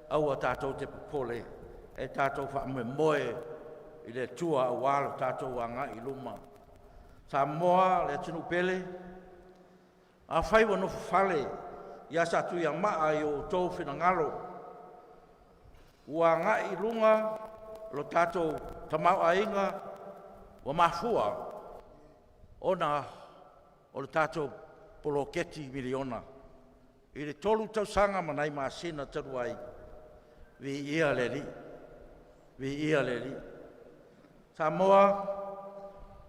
aua tatou te popole, e tatou faamoemoe i le Atua aua lo tatou agai i luma. Samoa le atunuu pele, afai ua nofofale ia Satuiamaa i o outou finagalo, ua agai i luga lo tatou tamaoaiga ua mafua ona o le tatou poloketi miliona i le 3 tausaga ma nai masina talu ai. Viia le Alii, viia le Alii. Samoa,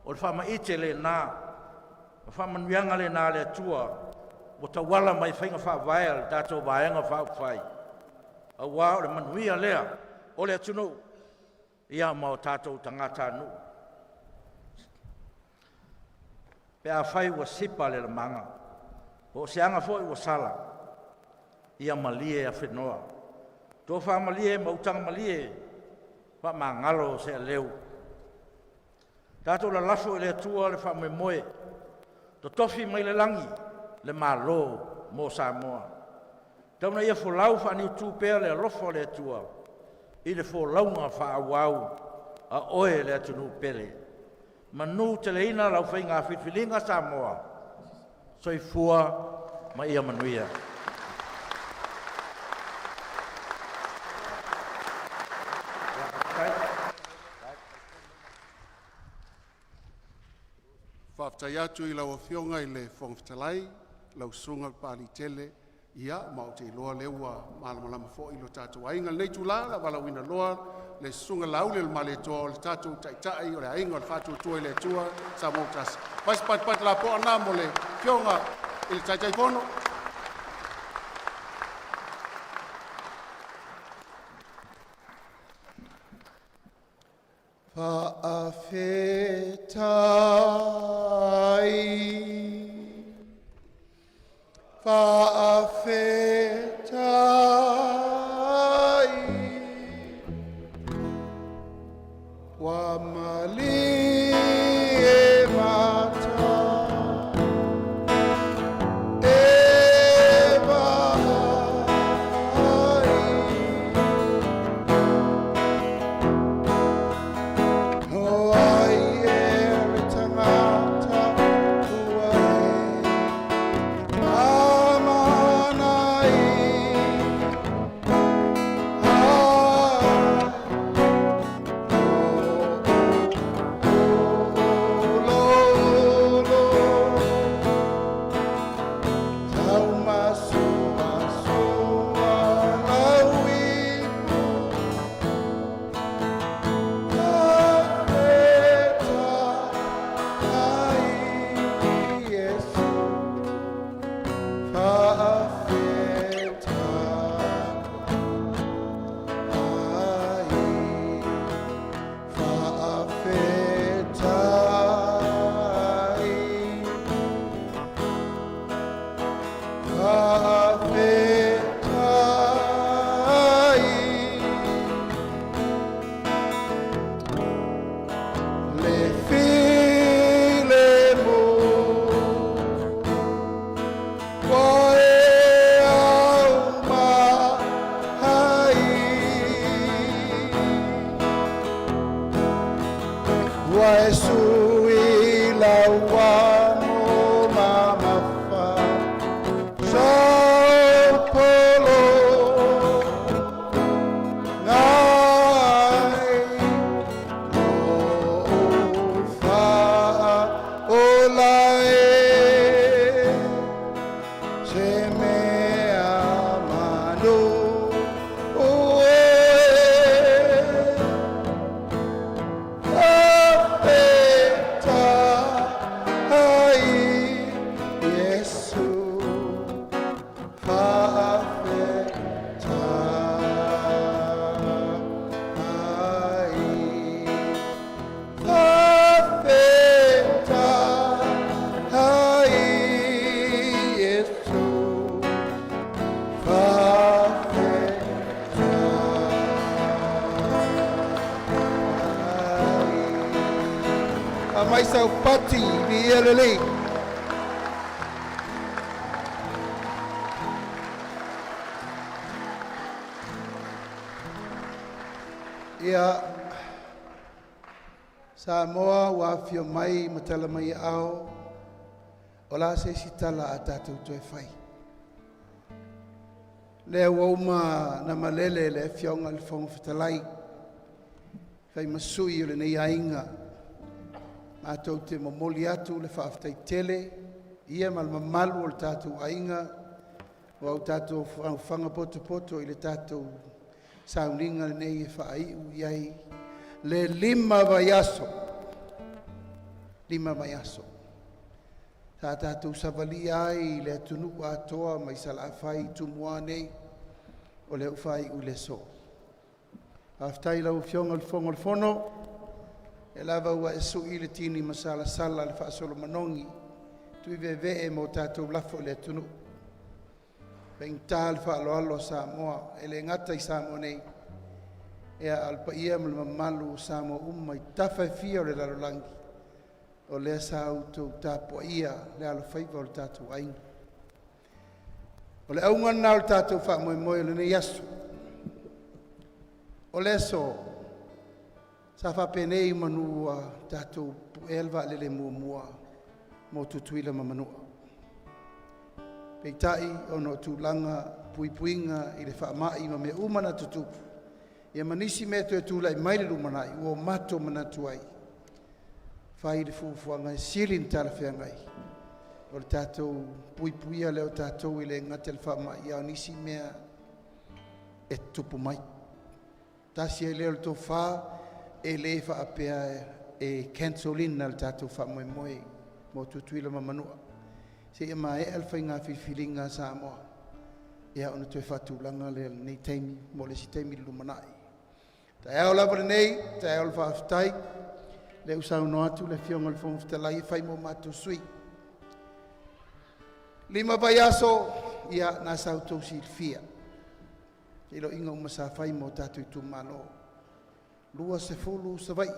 o le faamaite lena, o faamanuiaga lena a le Atua ua tauala mai faiga faavae a le tatou Vaega Faaupufai, aua o le manuia lea o le atunuu ia ma o tatou tagatanuu. Pe afai ua sipa le lamaga, po o se aga foi ua sala, ia malie afenoa. Tofa malie ma utaga malie, faamagalo se aleu. Tatou lalafo i le Atua le faamoemoe, totofi mai le lagi le Malo mo Samoa. Tauna ia folau faaniutu pea le alofa o le Atua i le folauga faaauau a oe le atunuu pele. Manu teleina lau faiga filifiliga Samoa, soifua ma ia manuia. Faafetai atu i lau Afioga i le Fofoga Fetalai, lau Susuga Papaliitele, ia ma ou te iloa o lea ua malamalama foi lo tatou aiga. I lenei itula, o le a valaauina loa le Susuga Laauli ma Malietoa, o le tatou Taitai o le Aiga o le Faatuatua i le Atua Samoa ua Tasi. Fai se patipati lapoa lena mo le Afioga i le Taitaifono. Faafetai, faafetai, ua malie mata e vaai. O ai e le tagata ua e amanai. Faafetai, le filemu ua e aumai. Ua e sui lau amo mamafa. Ai Saupati, viia le Alii. Ia Samoa ua afio mai ma tala mai aao, o le a se isi tala a tatou toe fai? Lea ua uma na malele le Afioga i le Fofoga Fetalai, fai ma sui o lenei aiga, matou te momoli atu le faafetai tele ia ma le mamalu o le tatou aiga ua o tatou aofaga potopoto i le tatou sauniga lenei e faaiu i ai le 5 vaiaso. 5 vaiaso sa tatou savalia ai i le atunuu atoa mai Salafai i Tumua nei, o lea ua faaiu i le aso. Faafetai i lau Afioga i le Fofoga o le Fono, o lea lava ua e sui le tini masalasala i le faasolo manogi, tuivevee mo tatou lafo i le atunuu. E faigata le faaaloalo a Samoa, e le gata i Samoa nei, a o le paia ma le mamalu o Samoa uma i tafa e fia o le lalolagi, o lea sa outou tapuaia le alofaiva o le tatou aiga. O le auga lena o le tatou faamoemoe o lenei aso. O le aso sa faapenei manu ua tatou puea le vaalele muamua mo Tutuila ma Manua. Peitai ona o tulaga puipuiga i le faamai ma mea uma na tutupu, ia ma nisi mea e toe tulai mai i le lumanai, ua matou manatu ai, fai le fuafuaga e sili ona talafeagai o le tatou puipuia lea o tatou e le gata i le faamai, a o nisi mea e tutupu mai. Tasi ai lea o le tofa, e le faapea e cancel ina le tatou faamoemoe mo Tutuila ma Manua, seia maea le faiga filifiliga a Samoa, ia ona toe faatulaga lea i lenei taimi mo le isi taimi i le lumanai. O le taeao lava lenei, o le taeao o le faafetai, o lea ua saunoa atu le Afioga i le Fofoga Fetalai e fai mo matou sui. 5 vaiaso, ia na sa outou silafia feiloaiga uma sa fai mo tatou itumalo, 20 Savaii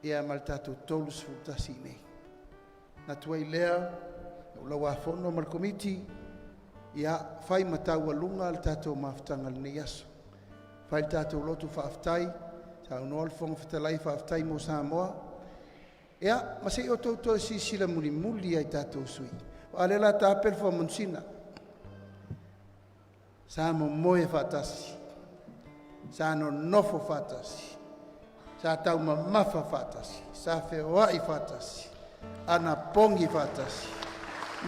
ia ma le tatou 31 i inei. Manatu ai lea, le Laulau-a-Fono ma le Komiti, ia fai ma taualuga le tatou mafutaga i lenei aso. Fai le tatou loto faafetai, saunoa le Fofoga Fetalai, faafetai mo Samoa. Ia ma se i outou toe silasila mulimuli lava i tatou sui usufono, aua o lea o le a taape le foa manusina. Sa momoe faatasi, sa nonofo faatasi, sa taumamafa faatasi, sa feoai faatasi, anapogi faatasi,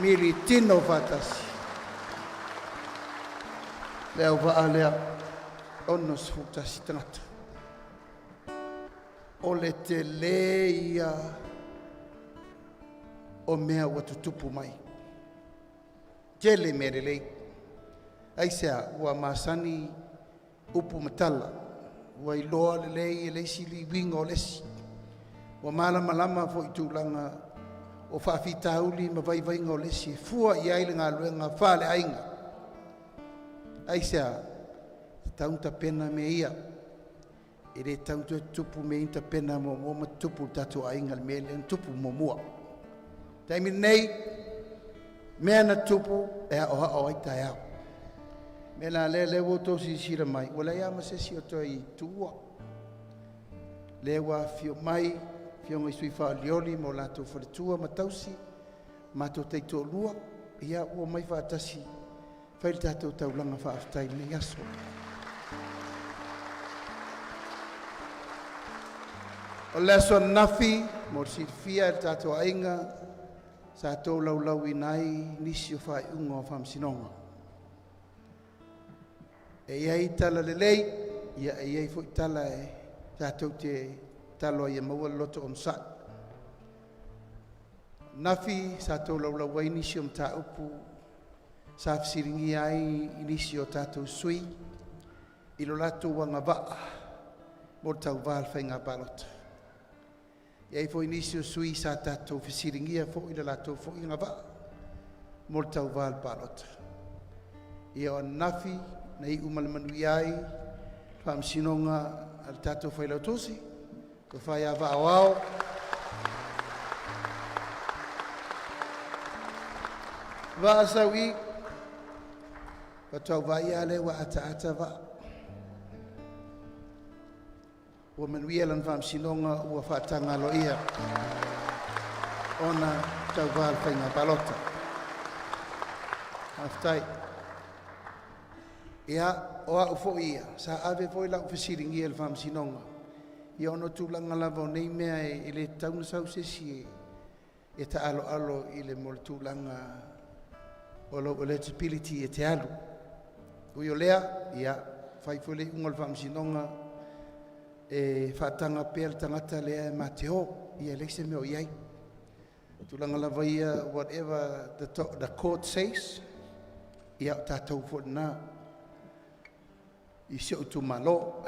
militino faatasi. Le auvaa lea, 61 tagata. O le tele ia o mea ua tutupu mai, tele mea lelei. Aisea? Ua masani upu ma tala, ua iloa lelei e le isi le uiga o le isi, ua malamalama foi i tulaga o faafitauli ma vaivaiga o le isi e fua i ai le galuega faaleaiga. Aisea? E tatau ona tapena mea ia, e le tatau ona toe tutupu mea ia na tapena muamua ma tutupu i le tatou aiga, le mea lea na tupu muamua. O le taimi lenei, mea na tutupu e aoao ai taeao. O le mea la lea, lea ua outou silasila mai, ua leai lava ma se isi o toe tuua. Lea ua afifio mai afioga i sui faolioli ma o latou faletua ma tausi, matou taitoalua, ia ua omai faatasi fai le tatou taulaga faafetai i lenei aso. O le aso ananafi mo le silafia e le tatou aiga, sa tolaulauina ai nisi o faaiuga o Faamasinoga. E i ai tala lelei, ia e i ai foi tala e tatou te tatalo ai ia maua le loto onosai. Nafi sa tolaulau ai nisi o mataupu sa fesiligia ai i nisi o tatou sui i lo latou agavaa mo le tauva i le faiga palota. E i ai foi nisi o sui sa tatou fesiligia foi le latou foi agavaa mo le tauva i le palota. Ia o ananafi na iu ma le manuia ai faamasinoga a le tatou Failautusi, Tofa ia Vaa o Ao. Vaa sau i, faatoa ou vaai lava lea ua ataata Vaa. Ua manuia lana faamasinoga ua faataga aloaia ona tauvā i le faiga palota. Faafetai. Ia, o au foi ia, sa ave foi lau fesiligia i le faamasinoga, ia ona o tulaga lava o nei mea e le tatau ona sau se isi e taaloalo i le mo le tulaga o lou eligibility e te alu. Ui o lea, ia, fai foi le iuga o le faamasinoga e faataga pea le tagata lea e ma te o, ia e leai se mea o i ai. O tulaga lava ia, whatever the court says, ia o tatou foi lena i si ou itumalo.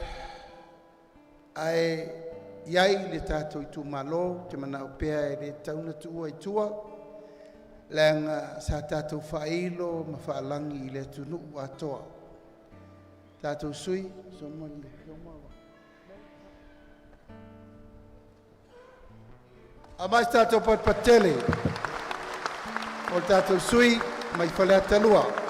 Ae i ai le tatou itumalo, te manao pea e le tatau ona tuua i tua, leaga sa tatou faailo ma faalagi i le atunuu atoa. Tatou sui, Aumai se tatou patupatele o le tatou sui mai Faleata 2.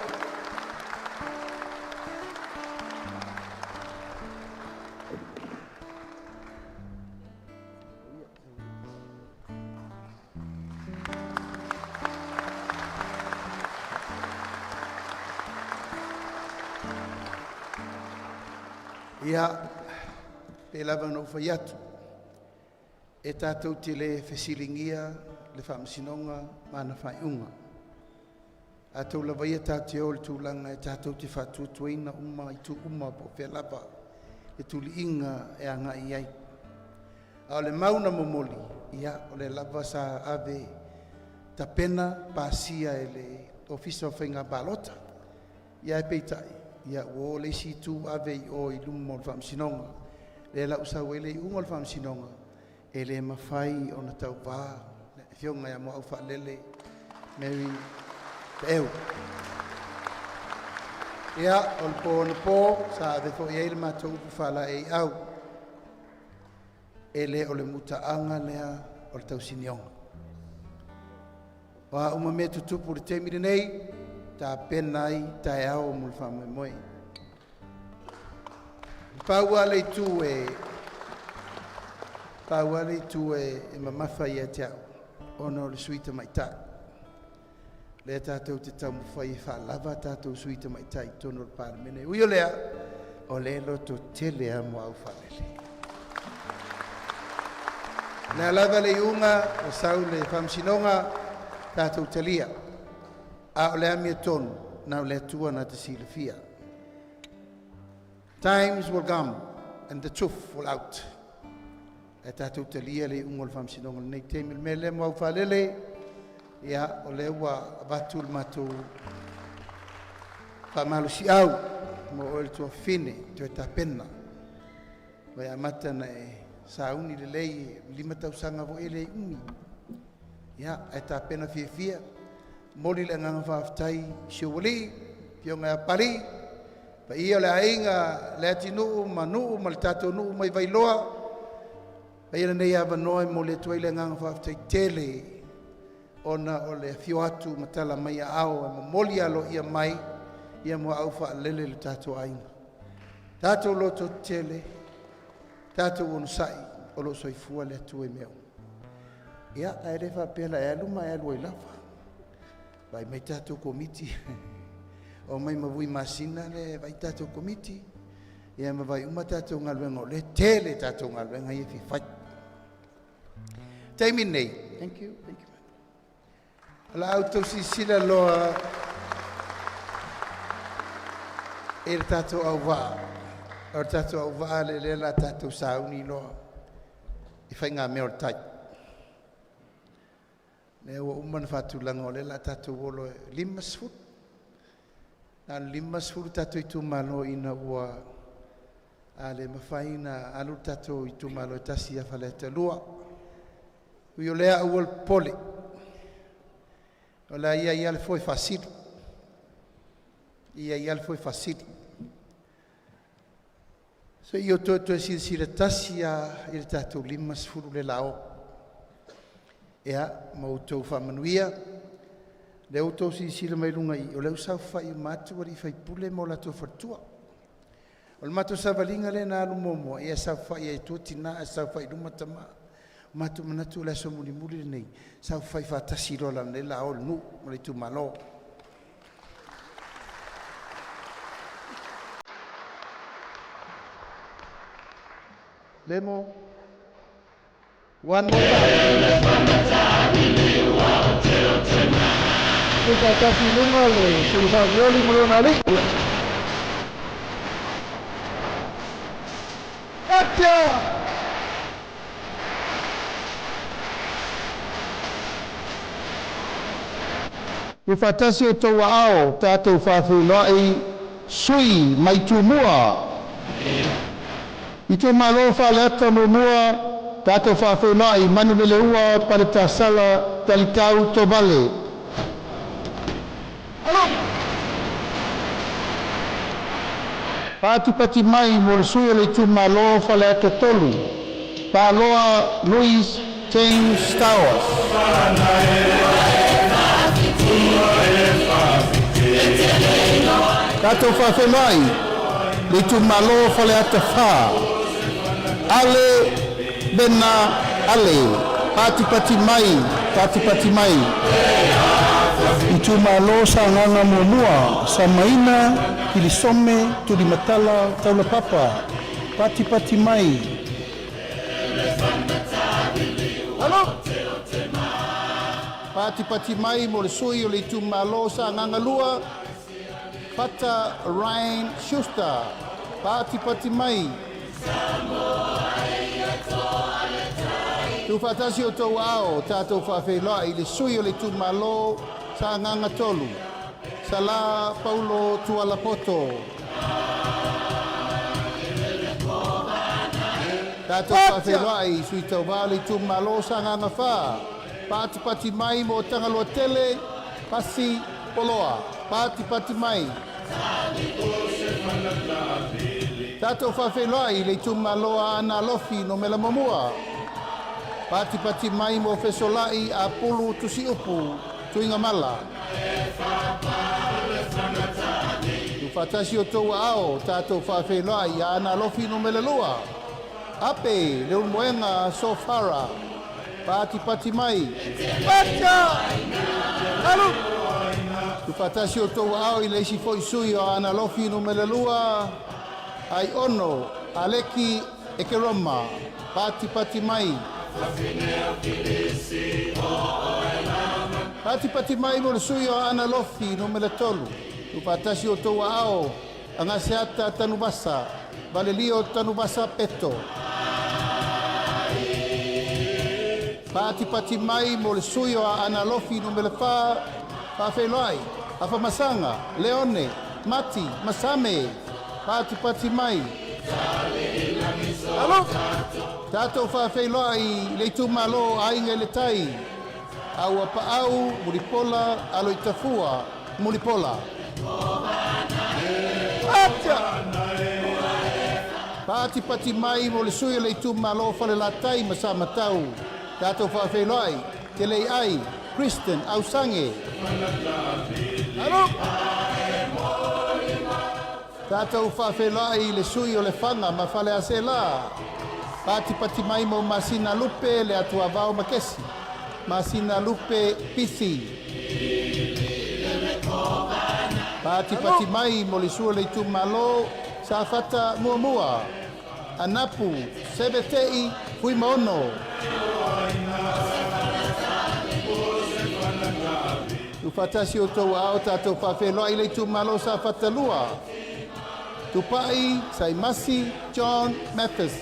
Ia, pei lava ona ou fai atu, e tatou te le fesiligia le faamasinoga ma ana faaiuga. Tatou lava ia tatou te o i le tulaga e tatou te faatuatuaina uma itu uma po o fea lava le tuliga e agai i ai. A o le mau na momoli, ia o lea lava sa ave tapena pasia e le Ofisa o Faiga Palota. Ia ae peitai, ia ua o le isi itu ave i o i luma o le Faamasinoga. Lea la ua sau ai le iuga o le Faamasinoga, e le mafai ona tauvā le Afioga ia Muaufaalele Mary Taeu. Ia, o le po anapo sa ave foi i ai le matou upu faalaeiau, e le o le mutaaga lea o le tausinioga. O a uma mea e tutupu i le taimi lenei, tapena ai taeao mo le faamoemoe. Pau lava le itu e pau lava le itu e mamafa ia te au, ona o le sui tamaitai. Lea tatou te taumafai e faalava tatou sui tamaitai i totonu o le Palemene. Ui o lea, o lea e lototele lava Muaufaalele. O le a lava le iuga ua sau le faamasinoga, tatou talia. A o le amiotonu, na o le Atua na te silafia. Times will come and the truth will out. Ae tatou talia le iuga o le faamasinoga i lenei taimi. O le mea lea Muaufaalele, ia o lea ua avatu le matou faamalosiau mo oe le tuafafine toe tapena. Vai amata na e sauni lelei 5 tausaga foi e le umi. Ia, ae tapena fiafia. Momoli le agaga faafetai i si ou alii, Afioga ia Pali, paia o le aiga Leatinuu ma Nuu ma le tatou nuu mai Vailoa. Paia lenei avanoa e momoli atu ai le agaga faafetai tele ona o le afio atu ma tala mai aao e momoli aloaia mai ia Muaufaalele i le tatou aiga. Tatou lototetele, tatou onosai, o lo o soifua le Atua i mea uma. Ia, ae le faapea la e alu ma e alu ai lava. Vai mai tatou komiti. O mai ma vui masina le vai tatou komiti. Ia ma vai uma tatou galuega o le tele tatou galuega ia e fia fai. Taimi nei, thank you, thank you. O la outou silasila loa i le tatou auvaa, o le tatou auvaa lea lea la tatou sauni loa i faigamea o le tai. Lea ua uma ona faatulaga o lea la tatou o loa e 50. Na o le 50 tatou itumalo ina ua a le mafai ona alu le tatou itumalo e tasi ia Faleata 2. Ui o lea aua le popole, o le a i ai lava le foe faasili, e i ai lava le foe faasili. Se i o toe silasila tasi lava i le tatou 50 le la o. Ia, ma outou faamanuia. Lea ua outou silasila mai i luga i i, o lea ua saofafai uma atu alii faipule ma o latou faletua. O le matou savaliga lea na alu muamua, ia saofafai ai i tua tina ae saofafai i luma tama. Ua matou manatu o le aso mulimuli lenei, saofafai faatasi loa leaga o lea o le a o i le nuu ma le itumalo. Lemo. One more time. Tuufaatasi i luga le Sulufavioli ma lona alii. Atia! Tuufaatasi outou aao tatou faafeiloai sui mai Tumua. Itumalo Faleata 1, tatou faafeiloai Manuleleua Paletasala Talitau Tovale. Patipati mai mo le sui o le itumalo Faleata 3, Paloa Louis James Stowers. Tatou faafeiloai le itumalo Faleata 4, Ale Bena Ale, patipati mai, patipati mai. Itumalo Sagaga 1, Samaina Kilisome Tulimatala Taulapapa, patipati mai. Patipati mai mo le sui o le itumalo Sagaga 2, Fata Ryan Schuster, patipati mai. Tuufaatasi outou aao tatou faafeiloai i le sui o le itumalo Sagaga 3, Sala Paulo Tualapoto. Tatou faafeiloai i sui tauvā o le itumalo Sagaga 4, patipati mai mo Tagaloa Tele, Pasi Poloa, patipati mai. Tatou faafeiloai i le itumalo Aana Alofi Numera 1, patipati mai mo Fesolai Apulu Tusiupu Tuigamala. Tuufaatasi outou aao tatou faafeiloai i Aana Alofi Numera 2, Ape Leulumoega Sofara, patipati mai. Tuufaatasi outou aao i le isi foi sui o Aana Alofi Numera 2, Aiono Aleki Ekeroma, patipati mai. Patipati mai mo le sui o Aana Alofi Numera 3, tuufaatasi outou aao Agaseata Tanuvasa, Valelio Tanuvasa Peto. Patipati mai mo le sui o Aana Alofi Numera 4, faafeiloai Afamasaga Leone Mati Masame, patipati mai. Tatou faafeiloai i le itumalo Aiga i le Tai, Auapaau Mulipola Aloitafua Mulipola. Patipati mai mo le sui o le itumalo Falelatai ma Samatau, tatou faafeiloai Teleiai Kristen Ausange. Tatou faafeiloai i le sui o Lefaga ma Faleaseela, patipati mai mo Masina Lupe le Atuavao Makesi, Masina Lupe Pisi. Patipati mai mo le sui o le itumalo Safata 1, Anapu Sevetei Fuimaono. Tuufaatasi outou aao tatou faafeiloai i le itumalo Safata 2, Tupai Saimasi John Mathis.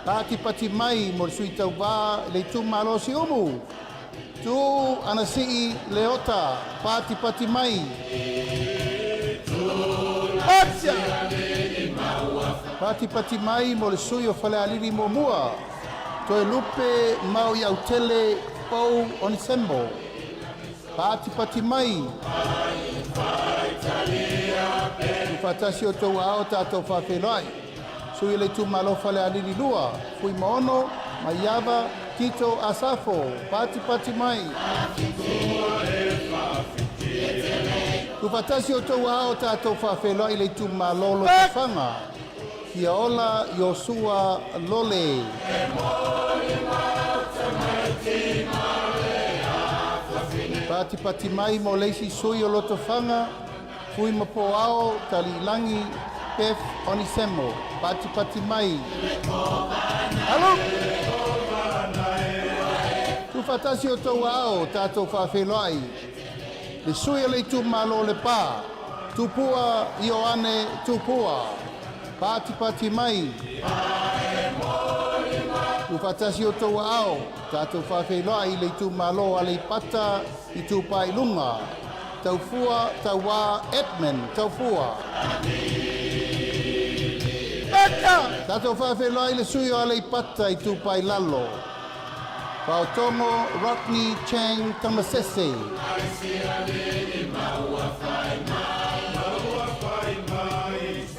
Patipati mai mo le sui tauvā i le itumalo Siumu, Tuuu Anasii Leota, patipati mai. Patipati mai mo le sui o Falealili 1, Toelupe Maoiautele Pou Onesemo, patipati mai. Tuufaatasi outou aao tatou faafeiloai. Sui o le itumalo Falealili 2, Fuimaono Maiava Tito Asafo, patipati mai. Tuufaatasi outou aao tatou faafeiloai i le itumalo o Lotofaga. Fiaola Iosua Lole. Patipati mai mo le isi sui o Lotofaga, Fui ma Poao Taliilagi Beth Onisemo. Patipati mai. Tuufaatasi outou aao tatou faafeiloai le sui o le itumalo o Lepa, Tupua Ioane Tupua. Patipati mai. Tuufaatasi outou aao tatou faafeiloai i le itumalo o Aleipata Itupa i Luga, Taufua Tauā Edmund Taufua. Tatou faafeiloai i le sui o Aleipata Itupa i Lalo, Faotogo Rodney Chang Tamasese.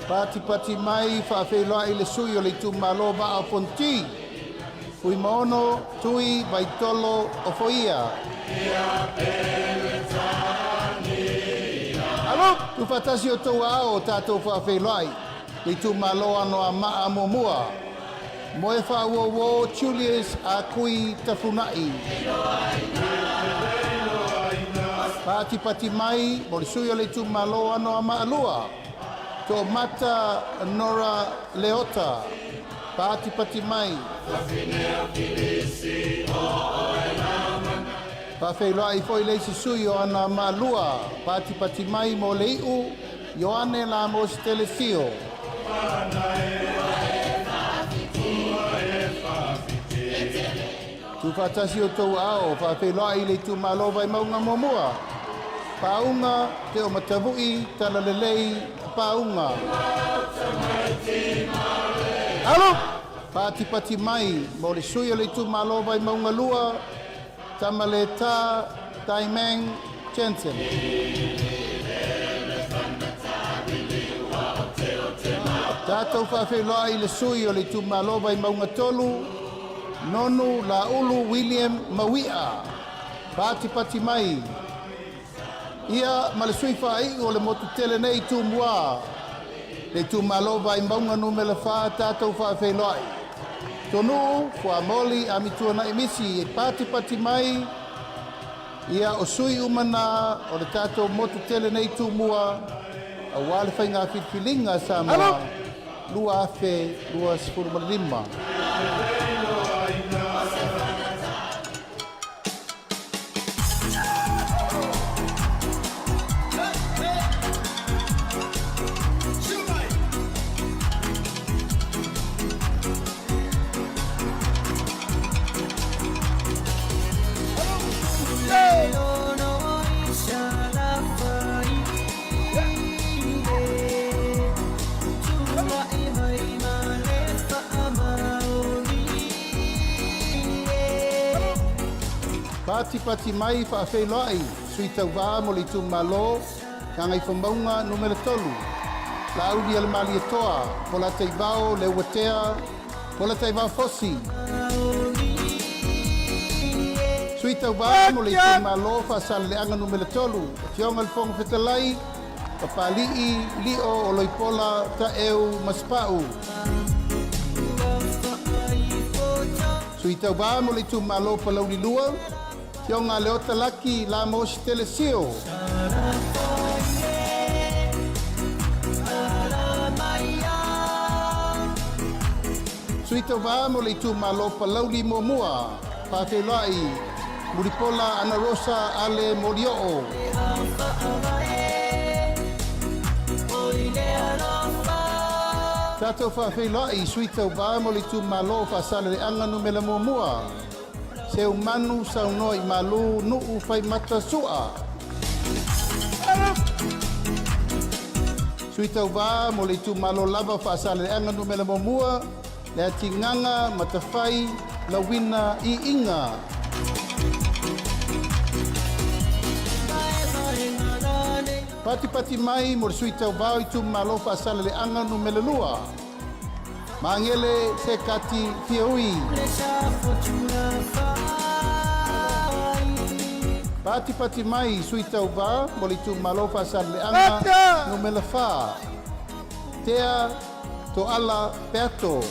Patipati mai faafeiloai i le sui o le itumalo Vaa o Fonoti, Fuimaono Tui Vaitolo Ofoia. Tuufaatasi outou aao tatou faafeiloai le itumalo Anoamaa Muamua, Moe Faauouo Julius Akui Tafunai. Patipati mai mo le sui o le itumalo Anoamaa 2, Toomata Nora Leota. Patipati mai. Faafeiloai foi le isi sui o Anoamaa 2, patipati mai mo le iu Ioane Lamosi Telesio. Tuufaatasi outou aao faafeiloai i le itumalo Vaimauga Muamua. Pauga Te o Matavui Talalelei Pauga. Patipati mai mo le sui o le itumalo Vaimauga 2, Tamaleta Taimang Jensen. Tatou faafeiloai i le sui o le itumalo Vaimauga 3, Nonu Laulu William Mauia. Patipati mai ia ma le sui faaiu o le motu tele nei Tumua, le itumalo Vaimauga numera 4, tatou faafeiloai. Tonuu Fuamoli Amituanai Misi e patipati mai ia o sui uma na o le tatou motu tele nei Tumua auā le faiga filifiliga a Samoa 2025. Patipati mai faafeiloai Sui Tauvā mo le itumalo Gagaifomauga Numera 3, Laauli Alemalietoa, Polataivao Leuatea, Polataivao Fosi. Sui Tauvā mo le itumalo Faasaleleaga Numera 3, Afioga i le Fofoga Fetalai, Papali'i Lio Oloipola Taeu Masepau. Sui Tauvā mo le itumalo Palauli 2, Afioga Leota Laki Lamosi Telesio. Sui Tauvā mo le itumalo Palauli Muamua, Faafeiloai Mulipola Anarosa Ale Molioo. Tatou faafeiloai Sui Tauvā mo le itumalo o Faasaleleaga Numera Muamua, Seumanu Saunoa i Malū Nuu Faimata Sua. Sui Tauvā mo le itumalo lava o Faasaleleaga Numera Muamua, Leatigaga Matafai Lauina Iiga. Patipati mai mo le Sui Tauvā o Itumalo Faasaleleaga Numera 2. Magele Sekati Fiaui. Patipati mai sui tauvā mo le itumalo Faasaleleaga Numera 4, Tea Toala Peato.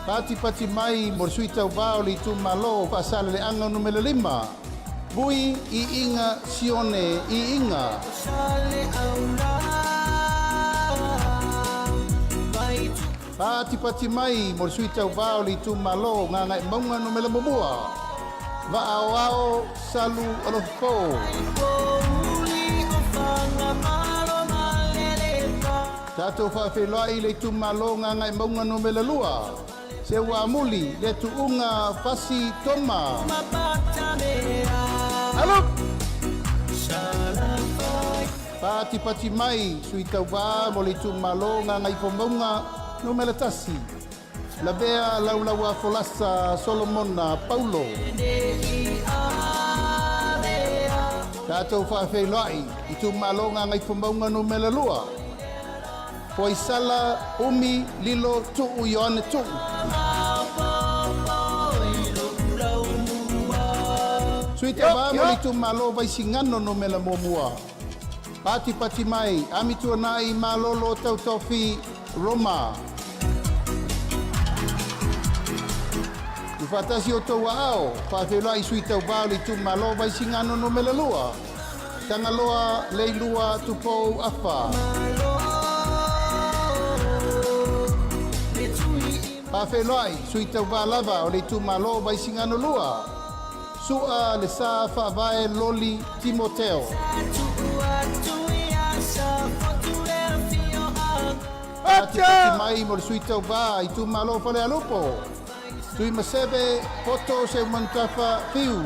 Patipati mai mo le sui tauvā o le itumalo Faasaleleaga Numera 5, Vui Iiga Sione Iiga. Patipati mai mo le sui tauvā o le itumalo Gagaemauga Numera 1, Vaaoao Salu Alofo. Tatou faafeiloai i le itumalo Gagaemauga Numera 2, Seuamuli le Tuuga Fasi Toma. Patipati mai sui tauvā mo le itumalo Gagaifomauga Numera 1, Lavea Laulaua Folasa Solomona Paulo. Tatou faafeiloai itumalo Gagaifomauga Numera 2, Foaisala Umi Lilo Tuu Ioane Tuu. Sui tauvā mo le itumalo Vaisigano Numera 1, Patipati mai Amituanai Malolo Tautofi Roma. I faatasi outou aao, faafeiloai sui tauvā o le itumalo Vaisigano Numera 2, Tagaloa Leilua Tupou Afa. Faafeiloai sui tauvā lava o le itumalo Vaisigano 2, Sua Le Sa Faavae Loli Timoteo. Patipati mai mo le sui tauvā itumalo Falealupo, Tuimaseve Poto Seumanutafa Fiu.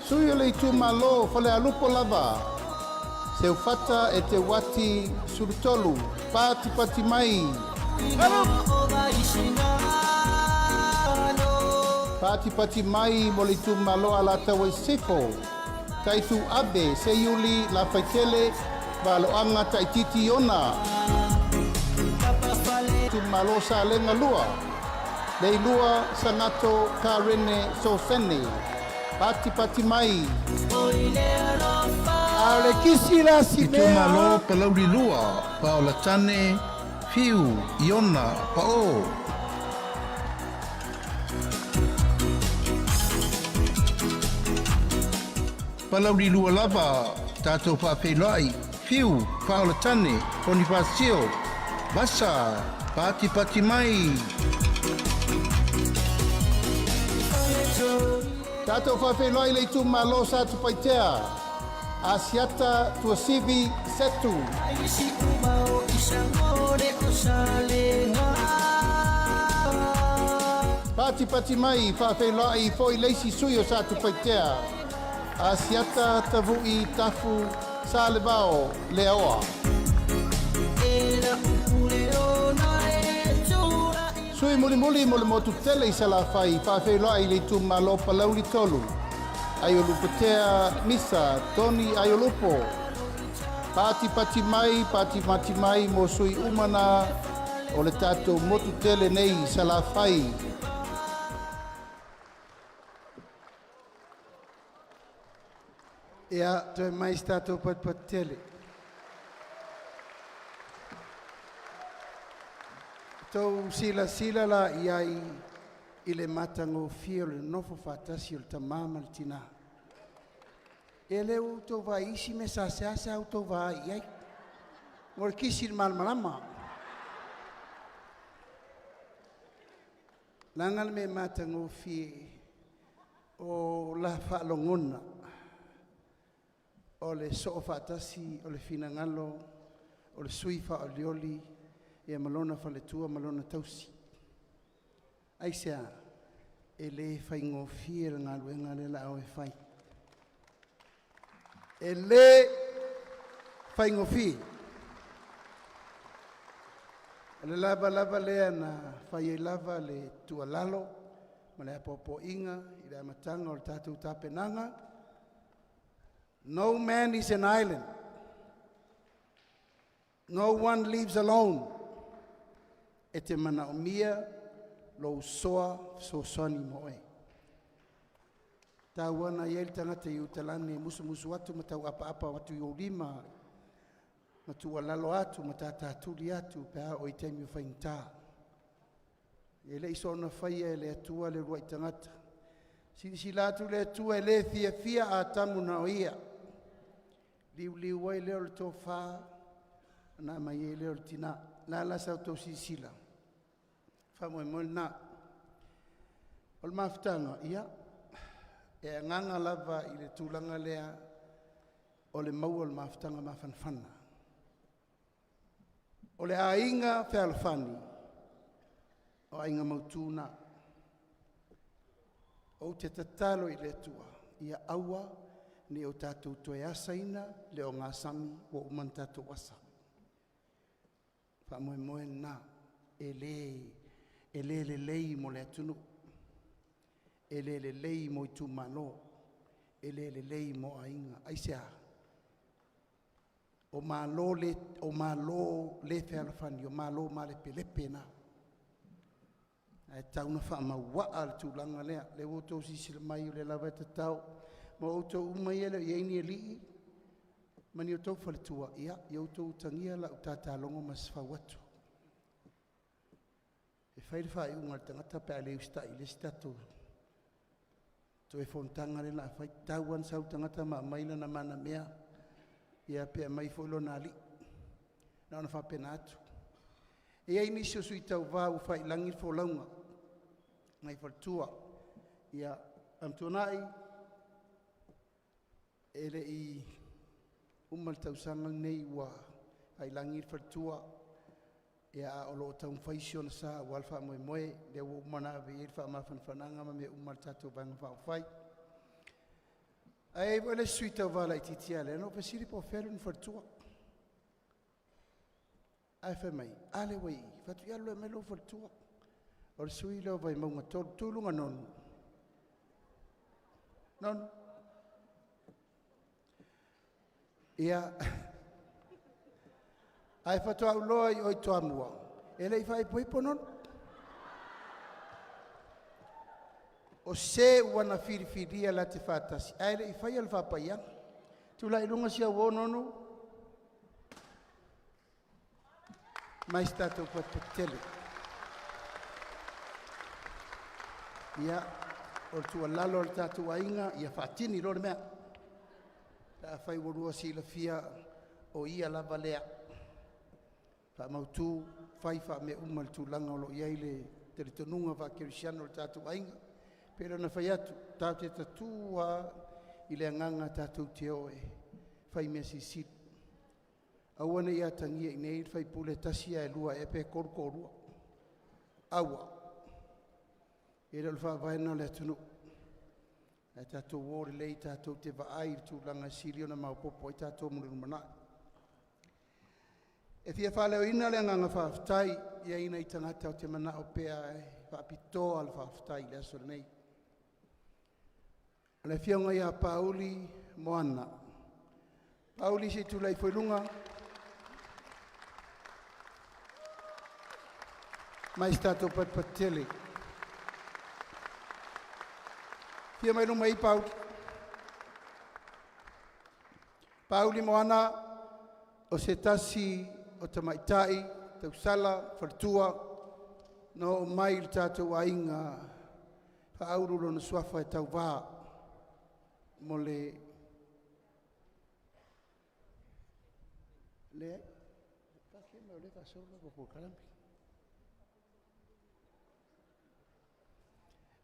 Sui o le itumalo Falealupo lava, Seufata e Te Wati Sulutolu, patipati mai. Patipati mai mo le itumalo Alataua i Sisifo, Taitu Abe Seiuli Lafaitele Valoaga Taititi Iona. Itumalo Salega 2, Leilua Sagato Karene Sosene, patipati mai. A o le kisi la si mea. Itumalo Palauli 2, Paolatane Fiu Iona Pao. Palauli 2 lava tatou faafeiloai, Fiu, Faaolatane, Ponifasio, Vasa, patipati mai. Tatou faafeiloai le itumalo Satupaitea, Asiata Tuasivi Setu. Patipati mai, faafeiloai foi le isi sui o Satupaitea, Asiata Tavu'i Tafu Salevao Leaoa. Sui mulimuli mo le motu tele i Salafai, faafeiloai i le itumalo Palauli 3, Aiolupotea Misa Tony Aiolupo. Patipati mai, patimati mai mo sui uma na o le tatou motu tele nei i Salafai. Ia, toe mai se tatou patupatu tele. Tou silasila la i ai i le matagofie o le nonofo faatasi o le tamā ma le tinā. E le ua outou vaai isi mea sa seasea outou vaai i ai. Mo le kisi i le malamalama. Leaga le mea matagofie o la faalogona o le soo faatasi o le finagalo o le sui faaolioli ia ma lona faletua ma lona tausi. Aisea? E le faigofie le galuega lea la o e fai. E le faigofie. O le lava lava lea na fai ai lava le tuualalo. ma le apoapoaiga i le amataga o le tatou tapenaga. No man is an island. No one lives alone. E te manaomia lou soa fesoasoani mo oe. Tauana i ai le tagata i utalagi e musumusu atu ma tau'apa'apa atu i ou lima ma tuualalo atu ma tatatuli atu pe a oo i taimi o faigata. E le i soona faia e le Atua le uluai tagata. Silasila atu le Atua e le fiafia Atamu na o ia, liuliu ai lea o le tofa ona aumai ai lea o le tina. O le a la sa outou silasila? Faamoemoe lena. O le mafutaga, ia, e agaga lava i le tulaga lea o le maua o le mafutaga mafanafana. O le aiga fealofani, o aiga mautu na. Ou te tatalo i le Atua ia aua ne i o tatou toe asaina le ogasami ua uma ona tatou asa. Faamoemoe lena e le lelei mo le atunuu, e le lelei mo itumalo, e le lelei mo aiga. Aisea? O Malo le fealofani, o Malo malepelepe na. Ae tatau ona faamauaa le tulaga lea. O lea ua outou silasila mai o lea lava e tatao. Ma outou uma ia e le o i ai ni alii ma ni outou faletua, ia outou utagia lau tatalogo ma sefau atu. E fai le faaiuga a le tagata pe a le usitai i le isi tatou toe fonotaga lea o le a fai. E tatau lava ona sau le tagata ma aumai lona manamea, ia pe aumai foi lona alii. Na ona faapena atu. E i ai nisi o sui tauva ua faiilagi le folauga nai faletua. Ia, Amituanai, e le i uma le tausaga lenei ua faiilagi le faletua, a o lo o taumafai si ona sa aua le faamoemoe. Lea ua uma ona ave i ai le faamafanafanaga ma mea uma a le tatou Vaega Faaupufai. Ae i ai foi le isi sui tauva laitiiti ia lea na ou fesili po o fea lona faletua. Ae fai mai, a lea ua i i. Ou fai atu, ia alu loa e aumai lou faletua. O le sui lea o Vaimauga 3. Tu i luga Nonu. Nonu. Ia, ae faatoa ou iloa i o i Toamua, e le i faaipoipo Nonu. O se ua na filifilia latou te faatasi ae le i faia le faapaiaga. Tulai i luga si au uo Nonu mai se tatou fatufatu tele. Ia, o le tuualalo a le tatou aiga, ia faatini loa le mea. Pe afai ua lua silafia o ia lava lea, faamautu, fai faamea uma i le tulaga o lo o i ai le talitonuga faakerisiano o le tatou aiga. E pei ona fai atu, tatou te tatu lava i le agaga tatou te o e fai mea silisili. Aua ne i atagia i inei le sui usufono e tasi ae lua ea pe tolu toalua. Aua, e le o le faavae lena o le atunuu. Ae tatou o lelei tatou te vaai i le tulaga e sili ona maopoopo ai tatou mo le lumanai. E fia faaleoina le agaga faafetai i ai nai tagata ou te manao pea e faapitoa le faafetai i le aso lenei. O le afioga ia Pauli Moana. Pauli, se i tulai ifo i luga mai se tatou patupatu tele. Afio mai luma i Pauli. Pauli Moana o se tasi o tamaitai tausala faletua na oo mai i le tatou aiga faaulu lona suafa e tauva mo le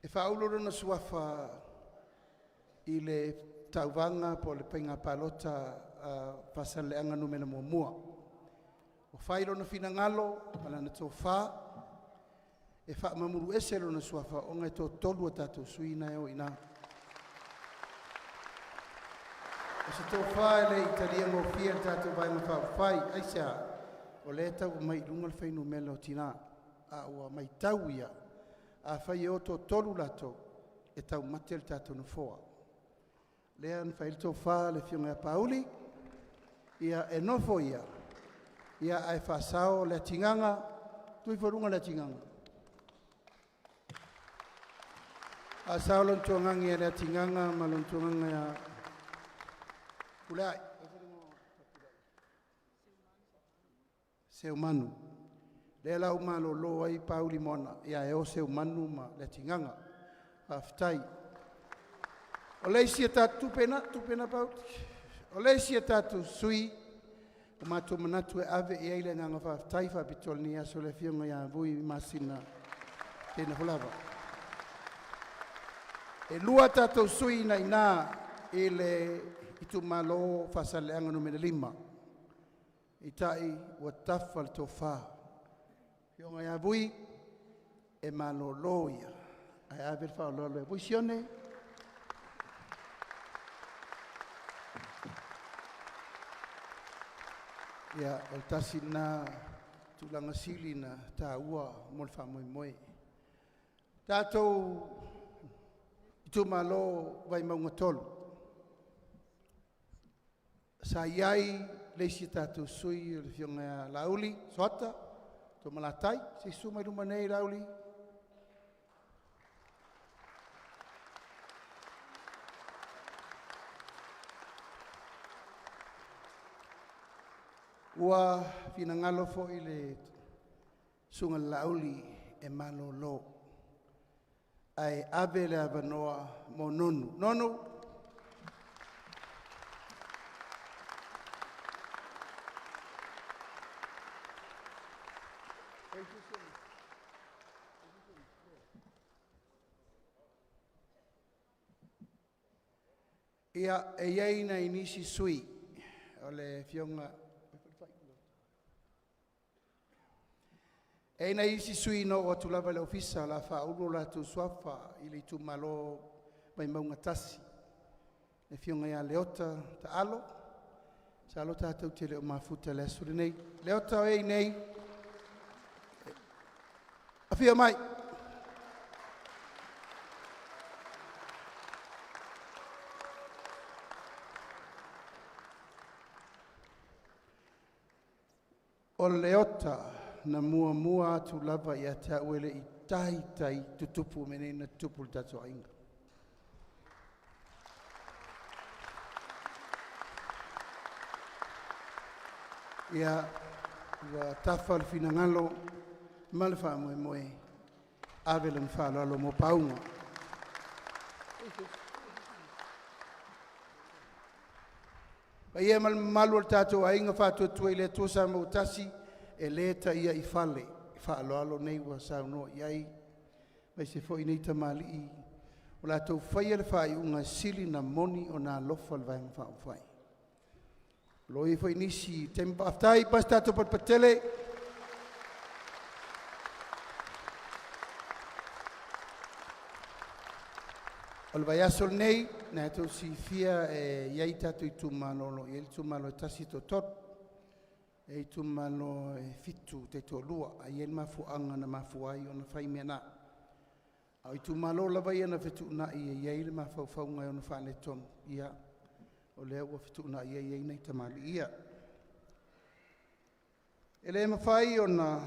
e faaulu lona suafa i le tauvaga po o le faiga palota a Faasaleleaga 1. Ua fai lona finagalo ma lana tofa e faamamulu ese lona suafa ona e toatolu a tatou sui na e o i ina. O se tofa e le i talia gofie e le tatou Vaega Faaupufai. Aisea? O lea e tau aumai i luga le fuainumera o tina, a ua matau ia Afai e o toatolu latou, e taumate le tatou nofoa. Lea na fai ai le tofa a le Afioga ia Pauli, ia e nofo ia, ia ae faasao Leatigaga, tuu ifo i luga Leatigaga. Faasao lona tuagagi ia Leatigaga ma lona tuagaga ia Fepuleai. Seumanu. Lea la ua malolo ai Pauli Moana, ia e o Seumanu ma Leatigaga. Faafetai. O le isi a tatou tupe na, tupe na Pauli. O le isi a tatou sui ua matou manatu e ave i ai le agaga faafetai faapitoa i lenei aso, le Afioga ia Vui Masina Denafolava. E lua tatou sui na i ina i le itumalo Faasaleleaga Nu.5, peitai ua tafa le tofa, Afioga ia Vui e malolo ia ae ave le faaaloalo ia Vui Sione. Ia, o le tasi lena tulaga sili ona taua mo le faamoemoe. Tatou itumalo Vaimauga 3, sa i ai le isi tatou sui o le Afioga ia Laauli Soata Toomalatai. Se i susu mai luma nei Laauli. Ua finagalo foi le susuga i le Laauli e malolo ae ave le avanoa mo Nonu. Nonu. Ia, e i ai nai nisi sui o le Afioga e i ai nai isi sui na oo atu lava i le ofisa o le a faaulu o latou suafa i le itumalo Vaimauga 1, le Afioga ia Leota Taalo. Masalo tatou te le o mafuta i le aso lenei. Leota o e i inei? Afio mai. O Leota na muamua atu lava ia te au e le i taitai tutupu mea nei na tutupu i le tatou aiga. Ia, ua tafa le finagalo ma le faamoemoe, ave le faaaloalo mo Pauga. Paia ma le mamalu o le tatou Aiga Faatuatua i le Atua Samoa ua tasi, e le taia i fale faaaloalo nei ua saunoa i ai aemaise foi nei tamalii ua latou faia le faaiuga e sili ona moni ona alofa le Vaega Faaupufai. O lo o i ai foi nisi taimi, faafetai, pai se tatou poto patele. O le vaiaso lenei, na e tou silafia e i ai tatou itumalo o lo o i ai le itumalo e tasi, e toatolu, e i ai itumalo e fitu taitoalua, ae i ai le mafuaaga na mafua ai ona fai mea na. A o itumalo lava ia na fetuunai e i ai le mafaufauga e ono faaletonu, ia o lea ua fetuunai ai e i ai nai tamalii ia. E le mafai ona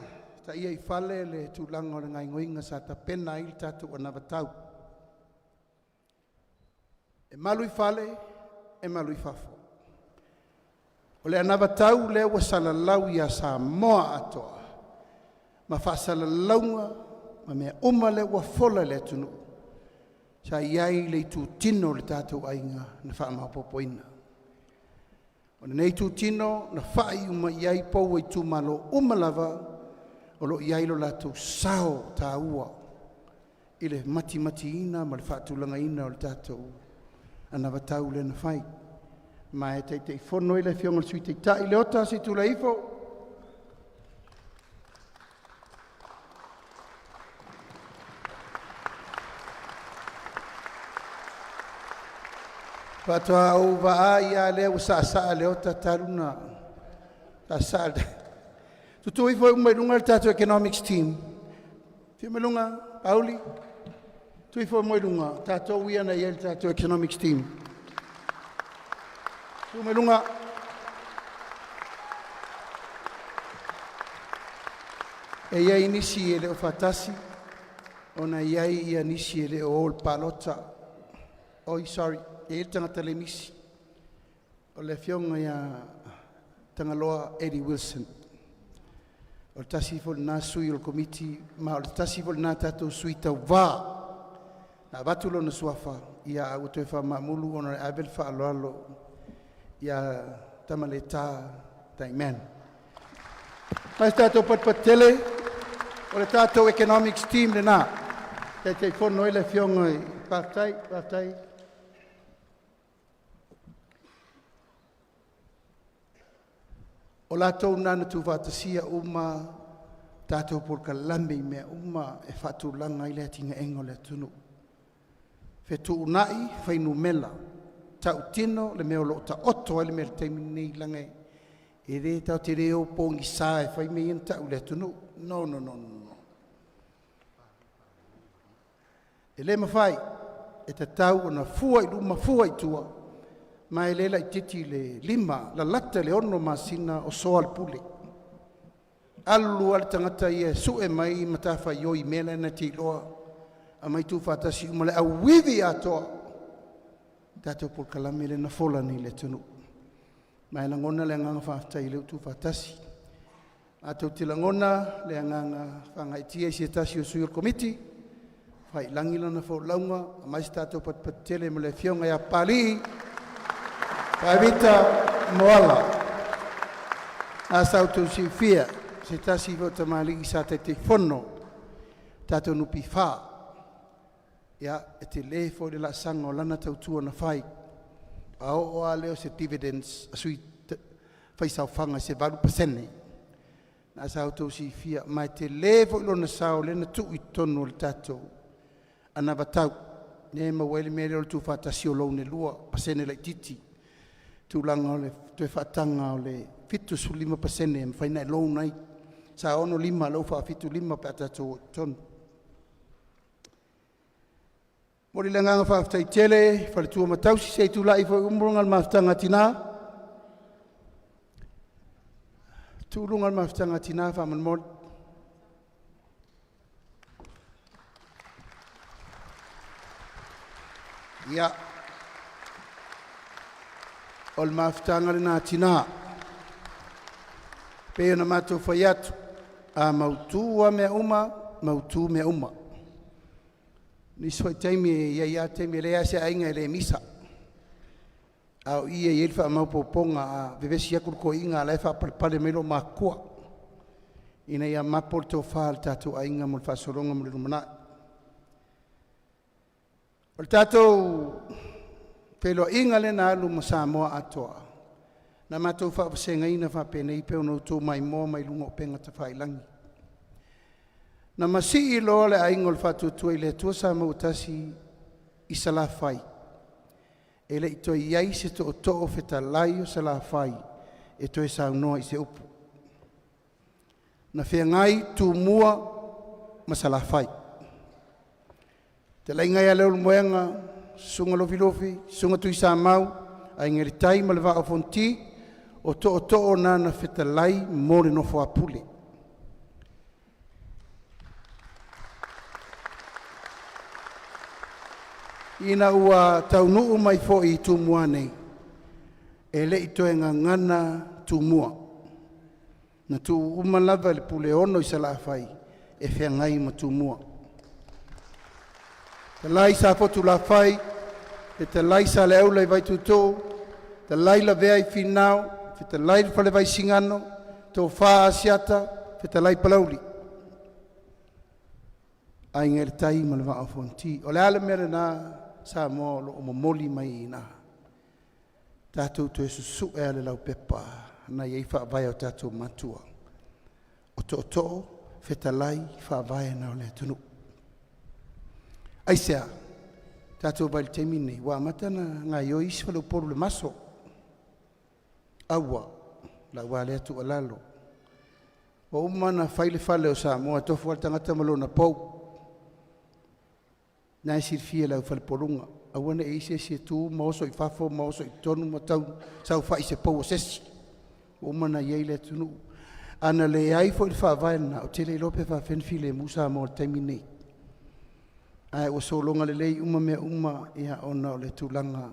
taia i fale le tulaga o le gaoioiga sa tapena ai le tatou anavatau. E malu i fale, e malu i fafo. O le anavatau lea ua salalau ia Samoa atoa ma faasalalauga ma mea uma lea ua fola i le atunuu, sa i ai le itutino o le tatou aiga na faamaopoopoina. O lenei itutino na fai uma i ai pou o itumalo uma lava o lo o i ai lo latou sao taua i le matimatiina ma le faatulagaina o le tatou anavatau lea na fai. Ma e Taitaifono ai le Afioga i le Sui Taitai Leota, se i tulai ifo. Faatoa ou vaai lava lea ua saasaa Leota talu ona saasaa. Tutu ifo uma i luga le tatou Economics Team. Afio mai luga, Pauli. Tuifo mo i luga, tatou ia na i ai le tatou economics team. Tu mai luga. E i ai nisi e le o faatasi, ona e i ai ia nisi e le o o i le palota. Oi, sorry, e i ai le tagata le misi. O le afioga ia Tagaloa Eddie Wilson. O le tasi foi lena sui o le komiti, ma o le tasi foi lena tatou sui tauvā. Na avatu lona suafa, ia a ua toe faamaamulu ona e ave le faaaloalo ia Tamaleta Daiman. Mai se tatou patupatu tele, o le tatou economics team lena. Taitaifono ai le afioga i faafetai, faafetai. O latou na na tuufaatasia uma tatou polokalame i mea uma e faatulaga ai le atinaeina o le atunuu. Fetuunai fuainumera, tautino le mea o lo o taoto ai le mea i le taimi lenei, leaga e le tatou te le o pogisa e fai mea ia na tau i le atunuu. No, no, no, no. E le mafai, e tatau ona fua i luma fua i tua, ma e le laitiiti le 5 lalata i le 6 masina o soa le pule. Alu lava le tagata ia e sue mai matafaioi i mea la na te iloa, aumai tuufaatasi uma le auivi atoa tatou polokalame lea na fola nei i le atunuu. Ma e lagona le agaga faafetai o lea ua tuufaatasi. Matou te lagona le agaga faagaeetia i se tasi o sui o le Komiti, fai i lagi lana folauga, aumai se tatou patupatu tele mo le afioga ia Papalii Tavita Moala. A sa outou silafia, o se tasi foi o tamalii sa Taitaifono tatou NPF, ia e tele foi le laasaga o lana tautua na fai. A oo lava lea o se dividends a sui faisaofaga i se 8%, na sa outou silafia, ma e tele foi lona sao lea na tuu i totonu o le tatou anavatau lea e maua ai le mea lea o le tuufaatasi o loan e 2, pasene laitiiti, tulaga o le toe faataga o le 75% e mafai ona e loan ai. Sa 65 a o lea ua faa-75 pe a tatou o i totonu. E momoli le agaga faafetai tele i faletua ma tausi, se i tulai foi uma le mafutaga a tina. Tuu i luga le mafutaga a tina faamolemole. Ia, o le mafutaga lena a tina. E pei ona matou fai atu, a mautu lava mea uma, mautu mea uma. Nisi foi taimi e i ai lava taimi e leai lava se aiga e le misa, a o i e i ai le faamaopoopoga. A vevesi atu le toeaina a o la e faapalepale mai loomatutua ina ia mapo le tofa a le tatou aiga mo le faasologa mo le lumanai. O le tatou feiloaiga lea na alu ma Samoa atoa, na matou faavasegaina faapenei pei ona outou maimoa mai luga o upega tafailagi. Na masii loa le aiga o le Faatuatua i le Atua Samoa ua Tasi i Salafai, e le i toe i ai se tootoo fetalai o Salafai e toe saunoa i se upu. Na feagai Tumua ma Salafai, fetalaiga ia Leulumoega, Susuga Lufilufi, Susuga Tuisamau, Aiga i le Tai ma le Vaa o Fonoti, o Tootoo na na fetalai mo le nofo a Pule. Ina ua taunuu mai foi i Tumua nei, e le i toe gagana Tumua, na tuu uma lava e le Puleono i Salafai e feagai ma Tumua. Fetalai Safotulafai, fetalai Saleaula ma Vaituutuu, fetalai Lavea i Finao, fetalai le Fale Vaisigano, Tofa Asiata, fetalai Palauli, Aiga i le Tai ma le Vaa o Fonoti. O le a le mea lena Samoa o lo o momoli mai i ina? Tatou toe susue lava le laupepa na i ai faavae o tatou matua, o tootoo, fetalai, faavae na o le atunuu. Aisea? Tatou vaai i le taimi lenei ua amata ona gaoioi isi faleupolu i le maso. Aua, o lau lava lea tuualalo, ua uma ona fai le fale o Samoa e tofu lava le tagata ma lona pou. Na e silafia e le aufalepoluga, aua ne i i ai se isi e tu ma oso i fafo ma oso i totonu ma tau saofai i se pou a se isi. Ua uma ona i ai le atunuu. Ana leai foi le faavae lena, ou te le iloa pe faapefea ona filemu Samoa i le taimi lenei. Ae ua sologa lelei uma mea uma ona o le tulaga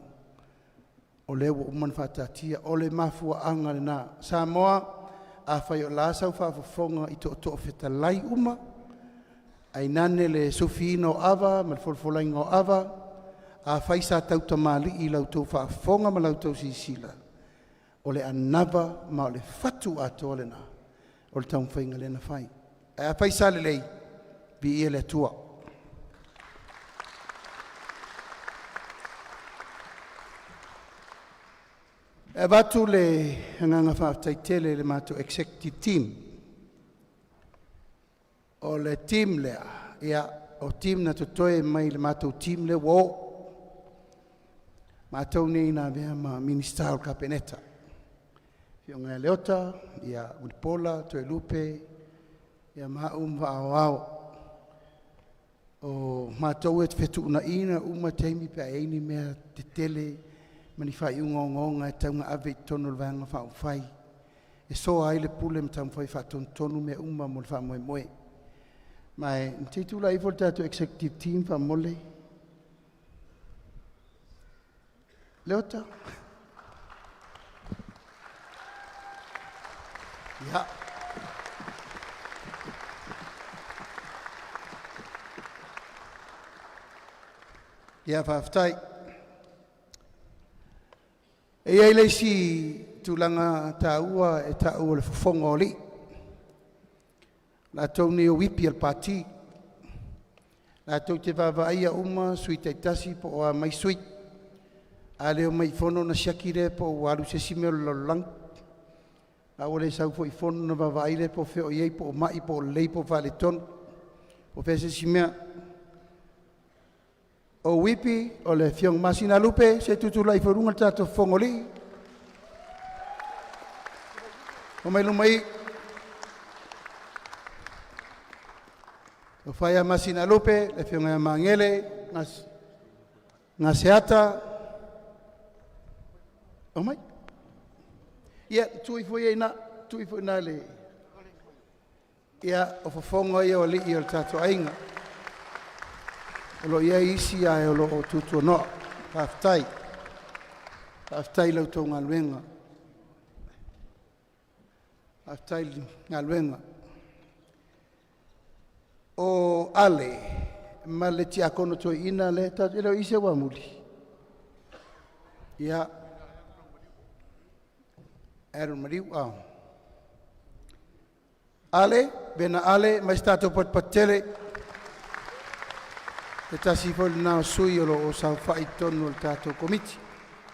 o lea ua uma ona faataatia. O le mafuaaga lena Samoa, afai o le a sau faafofoga i tootoo fetalai uma, tainane le sufiina o Ava ma le folafolaina o Ava, afai sa tautamalii i la outou faafofoga ma la outou silasila, o le anava ma o le fatu atoa lena o le taumafaiga lea na fai. Ae afai sa lelei, viia le Atua. E avatu le agaga faafetai tele i le matou executive team. O le team lea, ia o team na totoe mai le matou team lea ua o, matou nei na avea ma Minisita o le Kapeneta, Afioga ia Leota, ia Mulipola Toelupe ia ma au ma Vaa Aoao. O matou e fetuunaiga uma taimi pe a i ai ni mea tetele ma ni faaiuga ogaoga e tatau ona ave i totonu o le Vaega Faaupufai e soa ai le pule ma taumafai e faatonutonu mea uma mo le faamoemoe. Ma se i tulai ifo le tatou executive team faamolemole. Leota. Ia. Ia faafetai. E i ai le isi tulaga taua e ta'u o le fofoga o alii, latou nei o whipi o le Pati, latou te vaavaaia uma sui taitasi po o a mai sui. A le omai i fono ona siaki lea po ua alu i se isi mea o le lalolagi. A ua le sau foi i fono ona vaavaai lea po o fea o i ai, po o ma'i po o lelei po o faaletonu po o fea se isi mea. O uipi o le Afioga Masinalupe, se i tutulai ifo i luga le tatou fofoga o alii. Oo mai luma i i. Tofa ia Masinalupe, le afioga ia Magele Gaseata. Omai, ia tuu ifo ia i ina, tuu ifo i ina i le… Ia, o fofoga ia o alii o le tatou aiga. O lo o i ai isi ae o lo o tuatuano'a. Faafetai, faafetai i la outou galuega, faafetai i le galuega. O Ale ma le Tiakono Toeaina lea e le o i ai se uamuli. Ia, Adam Maliu. Ale Vena, Ale, mai se tatou patupatu tele. Se tasi foi lena o sui o lo o saofai i totonu o le tatou Komiti.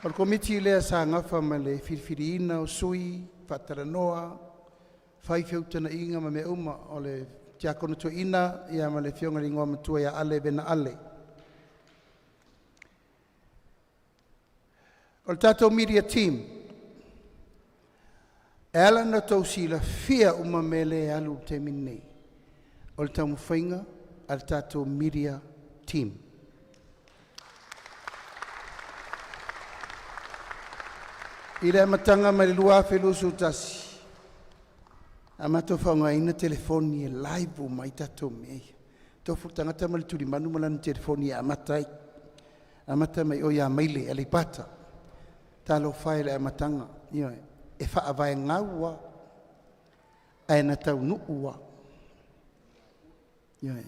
O le Komiti lea sa nafa ma le filifiliina o sui, faatalanoa, fai feutagaiga ma mea uma. O le Tiakono Toeaina ma le afioga i le Igoamatua ia Ale Vena Ale. O le tatou Media Team, e ala ona outou silafia uma mea lea e alu i le taimi lenei, o le taumafaiga a le tatou Media Team. I le amataga mai le 2021, sa matou faaaogaina telefoni e live uma ai tatou mea ia. Tofu le tagata ma le tulimanu ma lana telefoni e amata ai, amata mai o ia Maile Aleipata. Talofa e i le amataga, ioe, e faavaegau lava ae na taunuu lava. Ioe.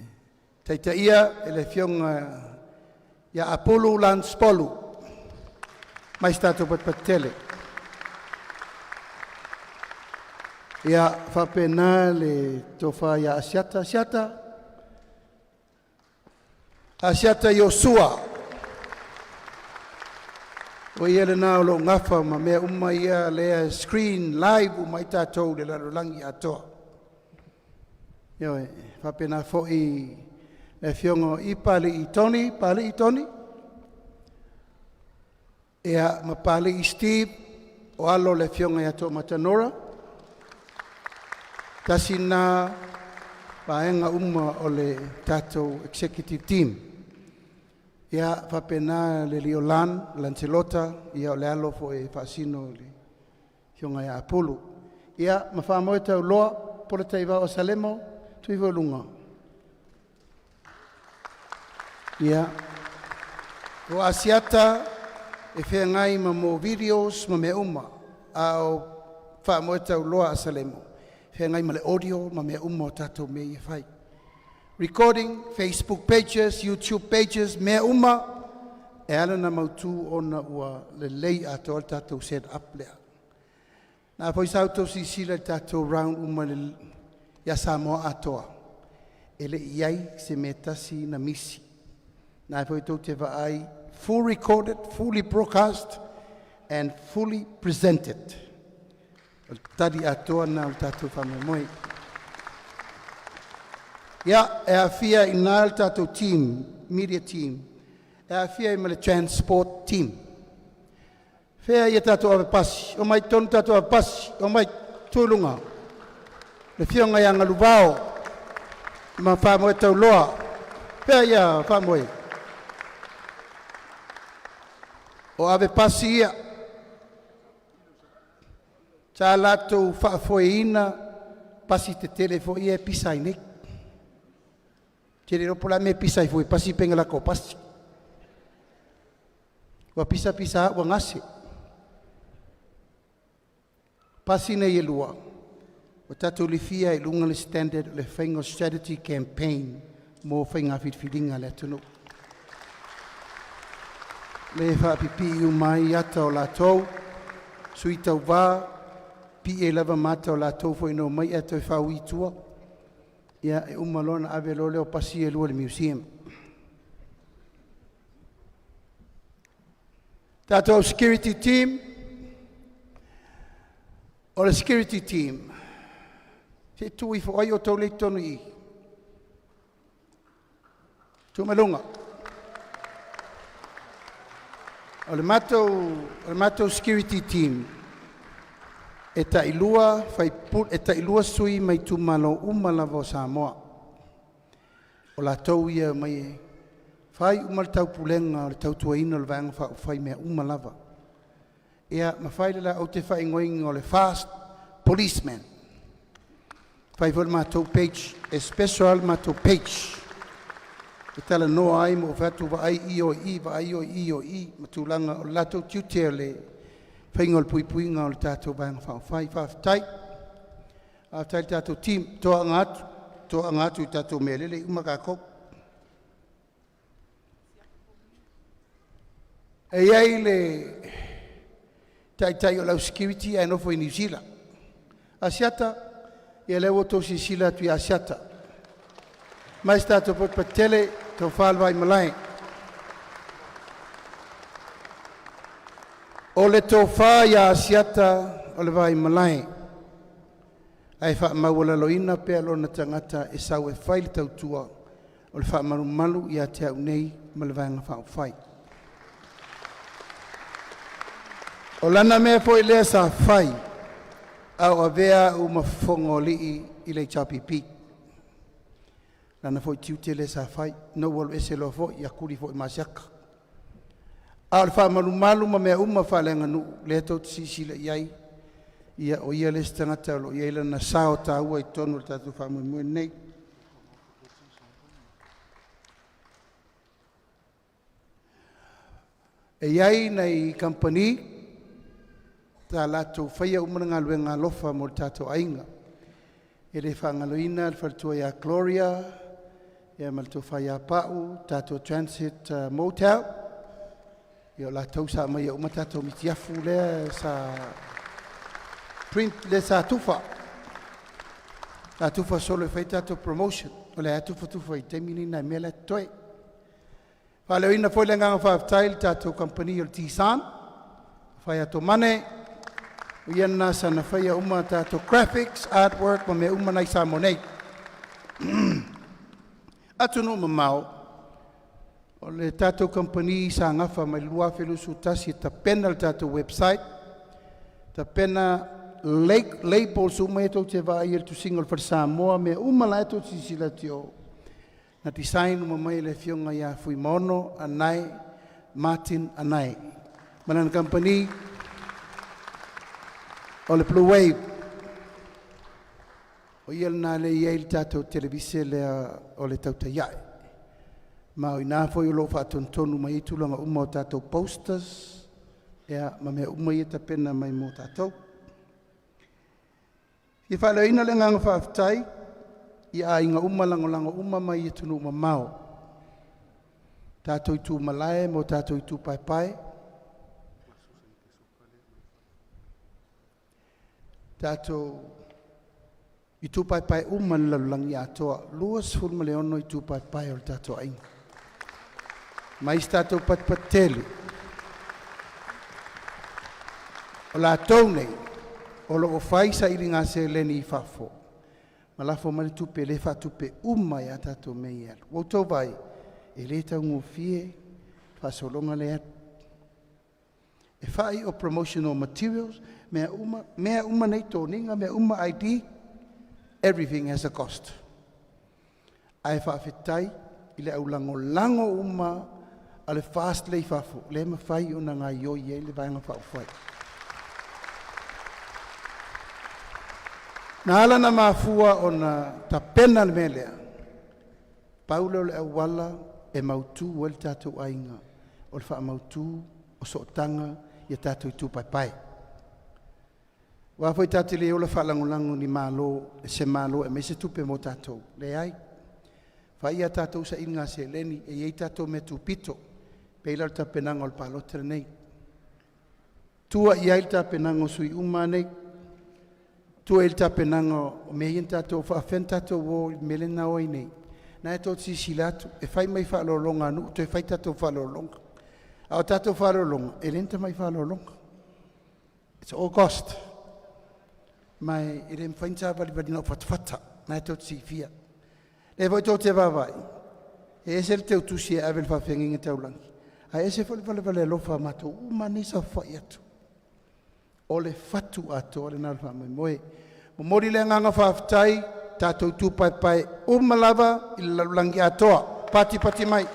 Taitaia e le Afioga ia Apulu Lance Polu. Mai se tatou patupatu tele. Ia faapena le tofa ia Asiata. Asiata, Asiata Iosua. O ia lena o lo o gafa ma mea uma ia lea e screen live uma ai tatou i le lalolagi atoa. Ioe, faapena foi le afioga o Ipalii Tony, Palii Tony, ia ma Palii Steve, o alo o le afioga ia Toomata Nora. Tasi lena vaega uma o le tatou executive team. Ia faapena le alii o Lan Lancelota, ia o le alo foi e faasino i le afioga ia Apulu. Ia ma faamoe tauloa Polataivao o Salemo, tuifo i luga. Ia o Asiata e feagai ma mo videos ma mea uma, a o faamoe tauloa a Salemo, e feagai ma le audio ma mea uma o tatou mea ia e fai. Recording, Facebook pages, YouTube pages, mea uma e ala ona mautu ona ua lelei atoa le tatou set up lea. Na foi sa outou silasila i le tatou round uma ia Samoa atoa, e le i ai se mea tasi na misi. Na foi tou te vaai, full recorded, fully broadcast and fully presented. O le tali atoa lena o le tatou faamoemoe. Ia, e aafia i ina le tatou team, media team, e aafia ai ma le transport team. Fea ia tatou ave pasi, o mai tonu tatou ave pasi, o mai tu i luga. Le afioga ia Galuvao ma Faamoe Tauloa. Fea ia Faamoe. O ave pasi ia, sa latou faafoeina pasi tetele foi ia e pisa ai nei. Te le iloa po o le a le mea e pisa ai fua i pasi pe lako o pasi. Ua pisa pisa lava ua gase. Pasi nei e lua, ua tatou lifia i luga le standard o le faiga o strategy campaign mo faiga filifiliga a le atunuu. Le faapipii uma ai ata o latou, sui tauva, pipii ai lava ma ata o latou foi na omai ae toe faaui i tua. Ia e uma loa ona ave loa lea o pasi ia e lua i le museum. Tatou security team, o le security team, se i tuu ifo ai outou lea e i totonu i i. Tuu mai luga. O le matou security team, e tailua e tailua sui mai itumalo uma lava o Samoa. O latou ia e omai e fai uma le taupulega o le tautuaina o le Vaega Faaupufai i mea uma lava. Ia ma fai le la, ou te faaigoaina o le fast policeman. Fai foi le matou page, e special lava le matou page. E talanoa ai ma ou fai atu, vaai i o i, vaai o i o i, ma tulaga o le latou tiute o le faiga o le puipuiga o le tatou Vaega Faaupufai. Faafetai. Faafetai i le tatou team, toaga atu, toaga atu i tatou mea lele e uma tatou. E i ai le taitai o le au security ae nofo i Niu Sila. Asiata, ia lea ua outou silasila atu i Asiata. Mai se tatou poto patele, tofa le Vaimalae. O le tofa ia Asiata o le Vaimalae, ae faamaualaloina pea lona tagata e sau e fai le tautua o le faamalumalu ia te au nei ma le Vaega Faaupufai. O lana mea foi lea sa fai a o avea au ma fofoga o alii i le HRPP. Lana foi tiute lea sa fai, na ou alu ese loa foi, ia tuli foi ma Asiata. A o le faamalumalu ma mea uma faaleaganuu lea tou te silasila i ai, ia o ia le isi tagata o lo o i ai lona sao taua i totonu o le tatou faamoemoe lenei. E i ai nai kamupani sa latou faia uma le galuega alofa mo le tatou aiga. E le faagaloina le faletua ia Gloria ia ma le tofa ia Pau, tatou Transit Motel, ia o latou sa aumaia uma tatou mitiafu lea sa print lea sa tufa. Sa tufa solo e fai tatou promotion. O lea lava e tufatufa i le taimi lenei nai mea la e totoe. Faaleoina foi le agaga faafetai i le tatou kamupani o le Nissan, Faiatomane, o ia lena sana faia uma tatou graphics, artwork ma mea uma na i Samoa nei. Atunuu mamao, o le tatou kamupani sa gafa mai le 2021 e tapena le tatou website, tapena labels uma ia tou te vaai i le tusiga o le Fale Samoa, mea uma la e tou te silasila atu i o. Na design uma mai e le Afioga ia Fuimaono Anae Martin Anae ma lana kamupani o le Blue Wave. O ia lena lea e i ai le tatou televise lea o le tautai ae. Ma o i ina foi o lo o faatonutonu mai ai tulaga uma o tatou posters ia ma mea uma ia e tapena mai mo tatou. E fia faaleoina le agaga faafetai i aiga uma lagolago uma mai atunuu mamao, tatou itu malae ma o tatou itu paepae, tatou itu paepae uma i le lalolagi atoa, 26 itu paepae o le tatou aiga. Ma isi tatou patupatu tele. O latou nei o lo o fai sailiga seleni i fafo ma lafo mai le tupe lea e faatupe uma ai lava tatou mea ia e alu. Ua outou vaai, e le taugofie le faasologa lea e alu. E fai o promotional materials, mea uma nei, toniga mea uma, ID, everything has a cost. Ae faafetai i le aulagolago uma a le FAST lea i fafo, lea e mafai ona gaoioi ai le Vaega Faaupufai. Na ala ona mafua ona tapena le mea lea, pau lea o le auala e mautu ai le tatou aiga, o le faamautu o sootaga i a tatou itu paepae. Aua foi tatou te le ola faalagolago i ni malo, se malo e aumai se tupe mo tatou, leai. Fai a tatou sailiga seleni e i ai tatou mea tupito, pei la o le tapenaga o le palota lenei. Tua i ai le tapenaga o sui usufono uma lava nei, tua i ai le tapenaga o mea ia na tatou… faapefea ona tatou o i le mea lea na o ai nei? Lena tou te silasila atu e fai mai faaaloaloga a nuu toe fai tatou faaaloaloga. A o tatou faaaloaloga, e le ni tamai faaaloaloga. It's all cost. Ma e le mafai ona savalivali na o fatafata, lena tou te silafia. O lea foi tou te vaavaai, e ese le teutusi e ave i le faafeagaiga taulagi, ae ese foi le valevale alofa a matou uma lava nei e saofafai atu. O le fatu atoa lena o le faamoemoe. E momoli le agaga faafetai i tatou itu paepae uma lava i le lalolagi atoa, patipati mai.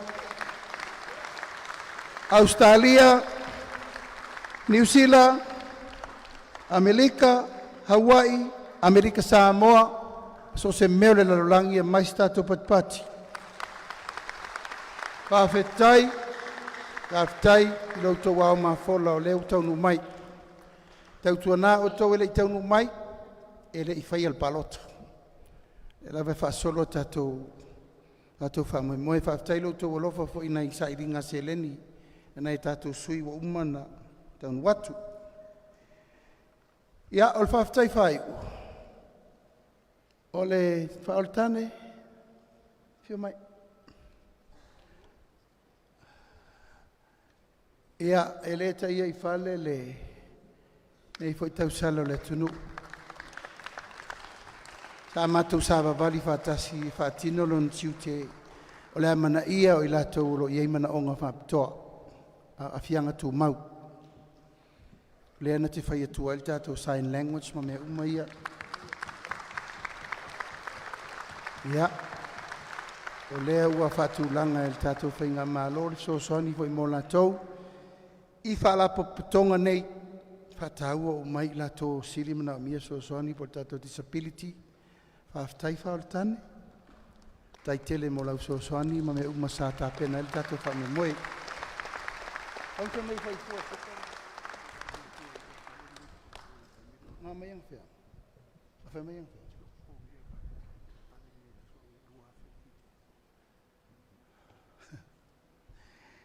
Ausetalia, Niu Sila, Amerika, Hawaii, Amerika Samoa, so o se mea o le lalolagi, aemaise tatou patipati. Faafetai, faafetai i lo outou ao mafola o lea ua taunuu mai. Tautuana outou e le i taunuu mai, e le i faia le palota, o lea lava e faasolo a tatou faamoemoe. Faafetai i lo outou alofa foi i nai sailiga seleni a nai a tatou sui usufono ua uma ona taunuu atu. Ia, o le faafetai faaiu, o le Faaolotane, afio mai. Ia, e le taia i fale lenei foi tausala o le atunuu. Sa matou savavali faatasi e faatino lona tiute o le amanaia o i latou o lo o i ai manaoga faapitoa, aafiaga tumau. Lea na te fai atu ai le tatou sign language ma mea uma ia. Ia, o lea ua faatulaga e le tatou Faigamalo le fesoasoani foi mo latou i Faalapotopotoga nei, faataua uma ai i latou e sili ona manaomia le fesoasoani po o le tatou disability. Faafetai Faaolotane, faafetai tele mo lau fesoasoani ma mea uma sa tapena ai le tatou faamoemoe.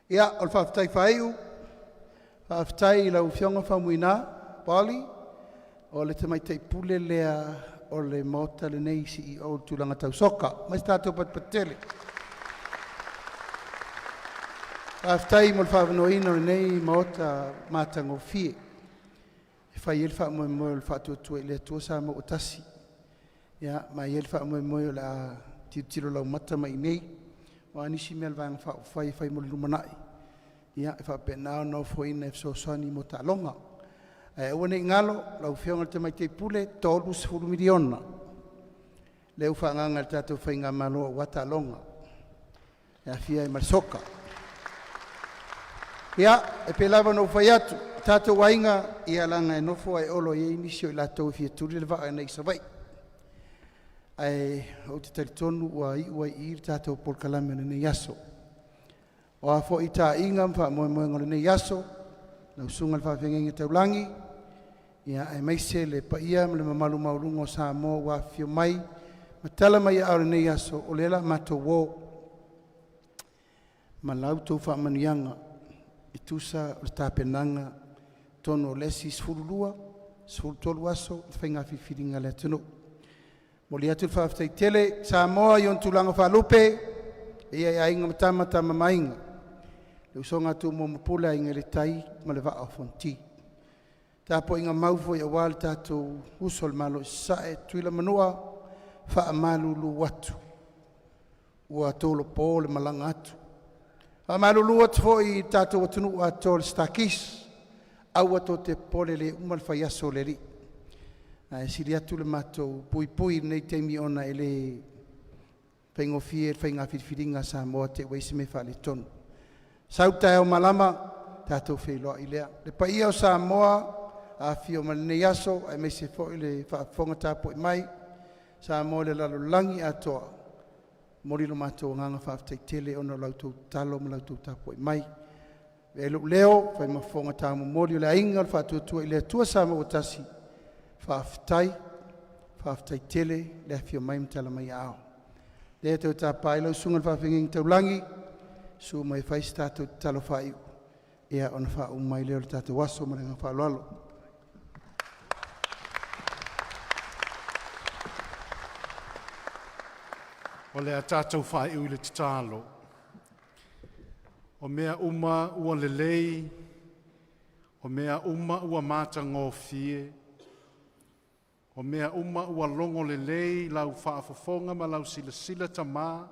Ia, o le faafetai faaiu, faafetai i lau Afioga Faumuina Wally, o le Tamaitai Pule lea o le Maota lenei, CEO i le tulaga tau soka. Aumai se tatou patupatu tele. Faafetai mo le faaavanoaina o lenei Maota matagofie e fai ai le faamoemoe o le Faatuatua i le Atua Samoa ua Tasi. Ia, ma e i ai le faamoemoe o le a tilotilo laumata mai i inei. O a nisi mea a le Vaega Faaupufai e fai mo le lumanai, ia e faapena ona ofoina e fesoasoani mo taaloga. Ae aua ne i galo lau Afioga i le Tamaitai Pule, e $30 miliona lea ua faaagaaga e le tatou Faigamalo aua taaloga. E aafia ai ma le soka. Ia, e pei lava ona ou fai atu, tatou aiga, ia leaga e nofo ae Olo e i ai nisi o i latou e fia tuli le vaa agai i Savaii. Ae ou te talitonu ua iu ai i i le tatou polokalame o lenei aso. O a foi taaiga ma faamoemoega o lenei aso, lau susuga i le faafeagaiga taulagi, ia aemaise le paia ma le mamalu maualuga o Samoa ua afifio mai ma tala mai aao i lenei aso, o lea o le a matou o ma la outou faamanuiaga e tusa o le tapenaga tonu o le isi 12, 13 aso le faiga filifiliga a le atunuu. Momoli atu le faafetai tele Samoa i ona tulaga faalupe, le paia i Aiga ma Tama, Tama ma Aiga, le usoga a Tumua ma Pule, Aiga i le Tai ma le Vaa o Fonoti. Tapuaiga mau foi aua le tatou uso i le Malo i Sasae, Tutuila ma Manua, faamalulu atu ua tolopo le malaga atu. Faamalulu atu foi i le tatou atunuu atoa o le Star Kisc, aua tou te popole e le uma le fai aso o le Alii. Ae sili atu le matou puipui i lenei taimi ona e le faigofie le faiga filifiliga a Samoa te i ua i ai se mea faaletonu. Sau le taeao malama tatou feiloai lea. Le paia o Samoa afifio mai i lenei aso aemaise foi le faafofoga tapuai mai Samoa i le lalolagi atoa, momoli lo matou agaga faafetai tele ona o la outou tatalo ma la outou tapuai mai. Avea ai lou leo e fai ma fofoga taumomoli o le Aiga o le Faatuatua i le Atua Samoa ua Tasi, faafetai, faafetai tele le afifio mai ma tala mai aao. Lea e toe tapa ai lau Susuga i le Faafeagaiga Taulagi, susu mai e fai se tatou tatalo faaiu ona faauma ai lea o le tatou aso ma le agaga faaaloalo. O le a tatou faaiu i le tatalo. O mea uma ua lelei, o mea uma ua matagofie, o mea uma ua logo lelei lau faafofoga ma lau silasila Tama,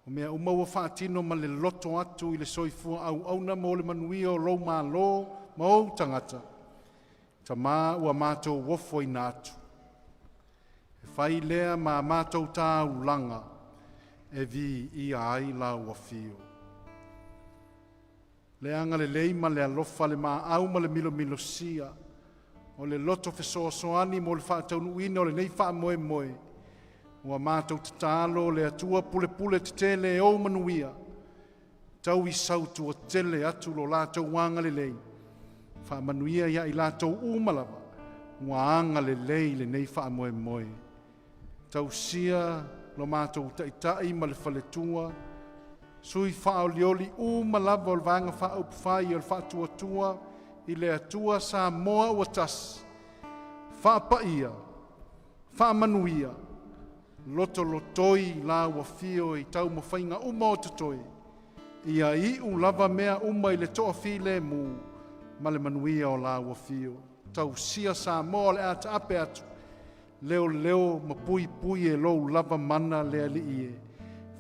o mea uma ua faatino ma le loto atu i le soifua auauna mo le manuia o lou Malo ma ou tagata, Tama ua matou ofoina atu, e fai lea ma a matou taulaga e viia ai lau afio. Le agalelei ma le alofa, le maau ma le milomilosia, o le loto fesoasoani mo le faataunuuina o lenei faamoemoe, ua matou tatalo le Atua pulepule tetele e ou manuia, tau sautuatele atu lo latou agalelei, faamanuia ia i latou uma lava ua agalelei i lenei faamoemoe. Tausia lo matou taitai ma le faletua, sui faaolioli uma lava o le Vaega Faaupufai o le Faatuatua i le Atua Samoa ua Tasi, faapaia, faamanuia, lotolotoi lau afio i taumafaiga uma o totoe, ia iu lava mea uma i le toafilemu ma le manuia o lau afio. Tausia Samoa o le a taape atu, leoleo ma puipui e lou lava mana le Alii e.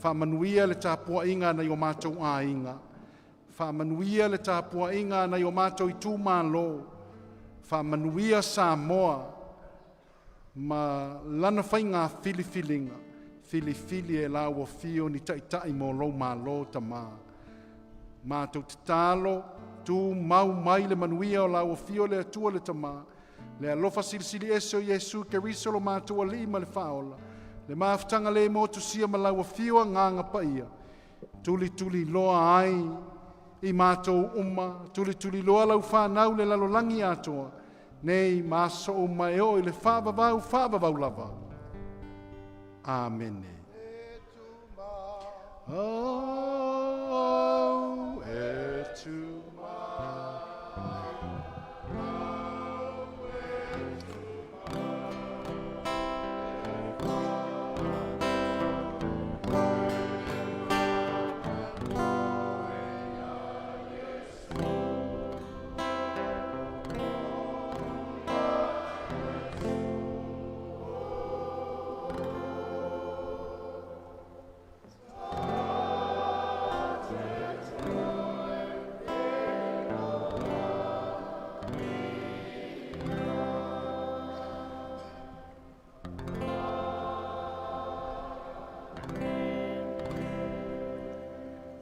Faamanuia le tapuaiga a nai o matou aiga, faamanuia le tapuaiga a nai o matou itumalo, faamanuia Samoa ma lana faiga filifiliga, filifili e lau afio ni taitai mo lou malo Tama. Matou tatalo, tu mau mai le manuia o lau afio le Atua le Tama, le alofa silisili ese o Iesu Keriso lo matou Alii ma le Faaola, le mafutaga le motusia ma lau afio Agaga Paia, tulituliloa ai i matou uma, tulituliloa lau fanau le lalolagi atoa, nei ma aso uma e oo i le faavavau, faavavau lava. Amene. Oh, e tu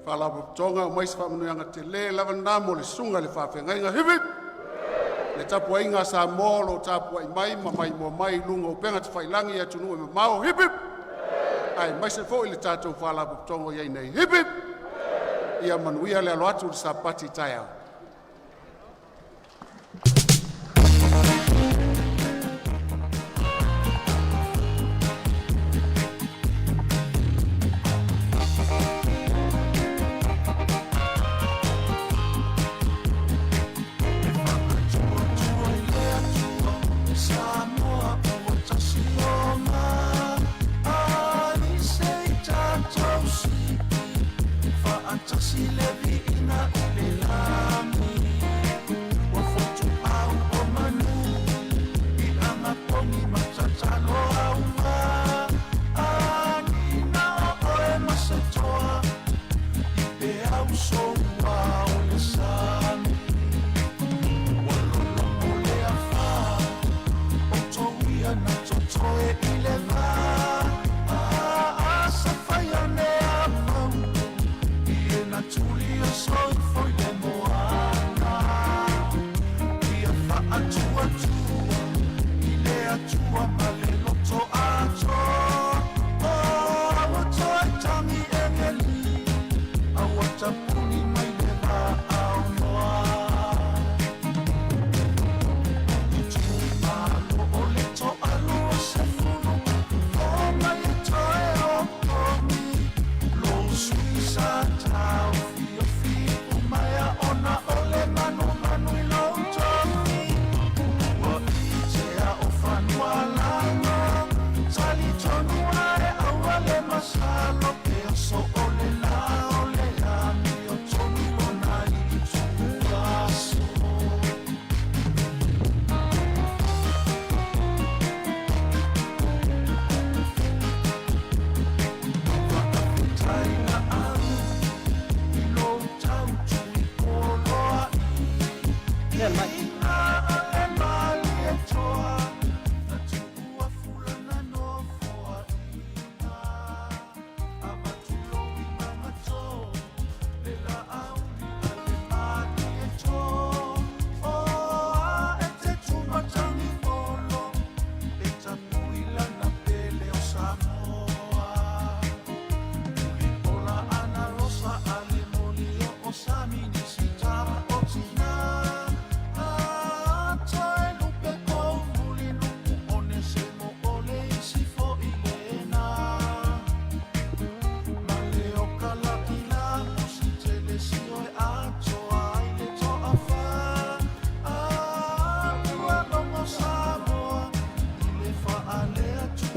Faalapotopotoga, aemaise o se faamanuiaga tele lava lena mo le susuga i le faafeagaiga. Hip hip. Le tapuaiga a Samoa o lo o tapuai mai ma maimoa mai i luga o upega tafailagi i atunuu e mamao. Hip hip. Aemaise foi le tatou Faalapotopotoga o i ai nei. Hip hip. Ia manuia le alo atu i le Sapati taeao.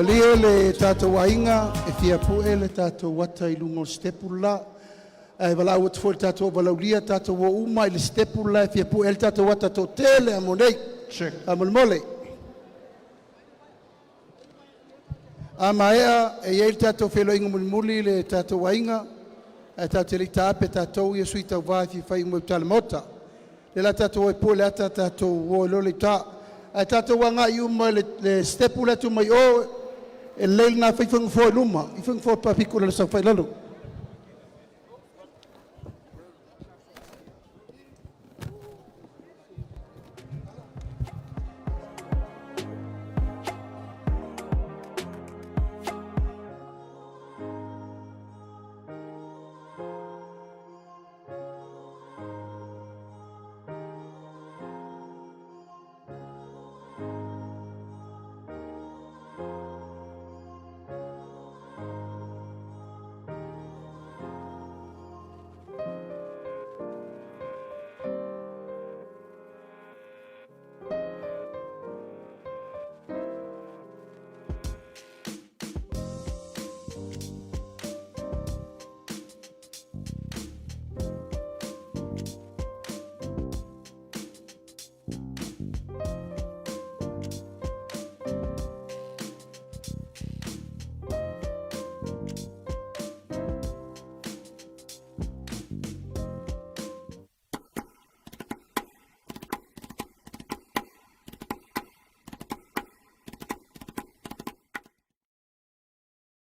Malie le tatou aiga e fia pue le tatou ata i luga o le sitepu le la. Ae valaau atu foi i le tatou auvalaaulia, tatou o uma i le sitepu le la e fia pue ai le tatou ata toatele a mo nei. Faamolemole. A maea e i ai le tatou feiloaiga mulimuli le tatou aiga, ae tatou te le i taape tatou ia sui tauva e fia fai uma i uta i le maota. O lea o le a tatou o e pue le ata tatou o ai loa lea i uta. Ae tatou agai uma i le sitepu lea e tu mai o, e lelei lena, fai ifo nofoa i luma, ifo nofoa faapito i le saofai i lalo.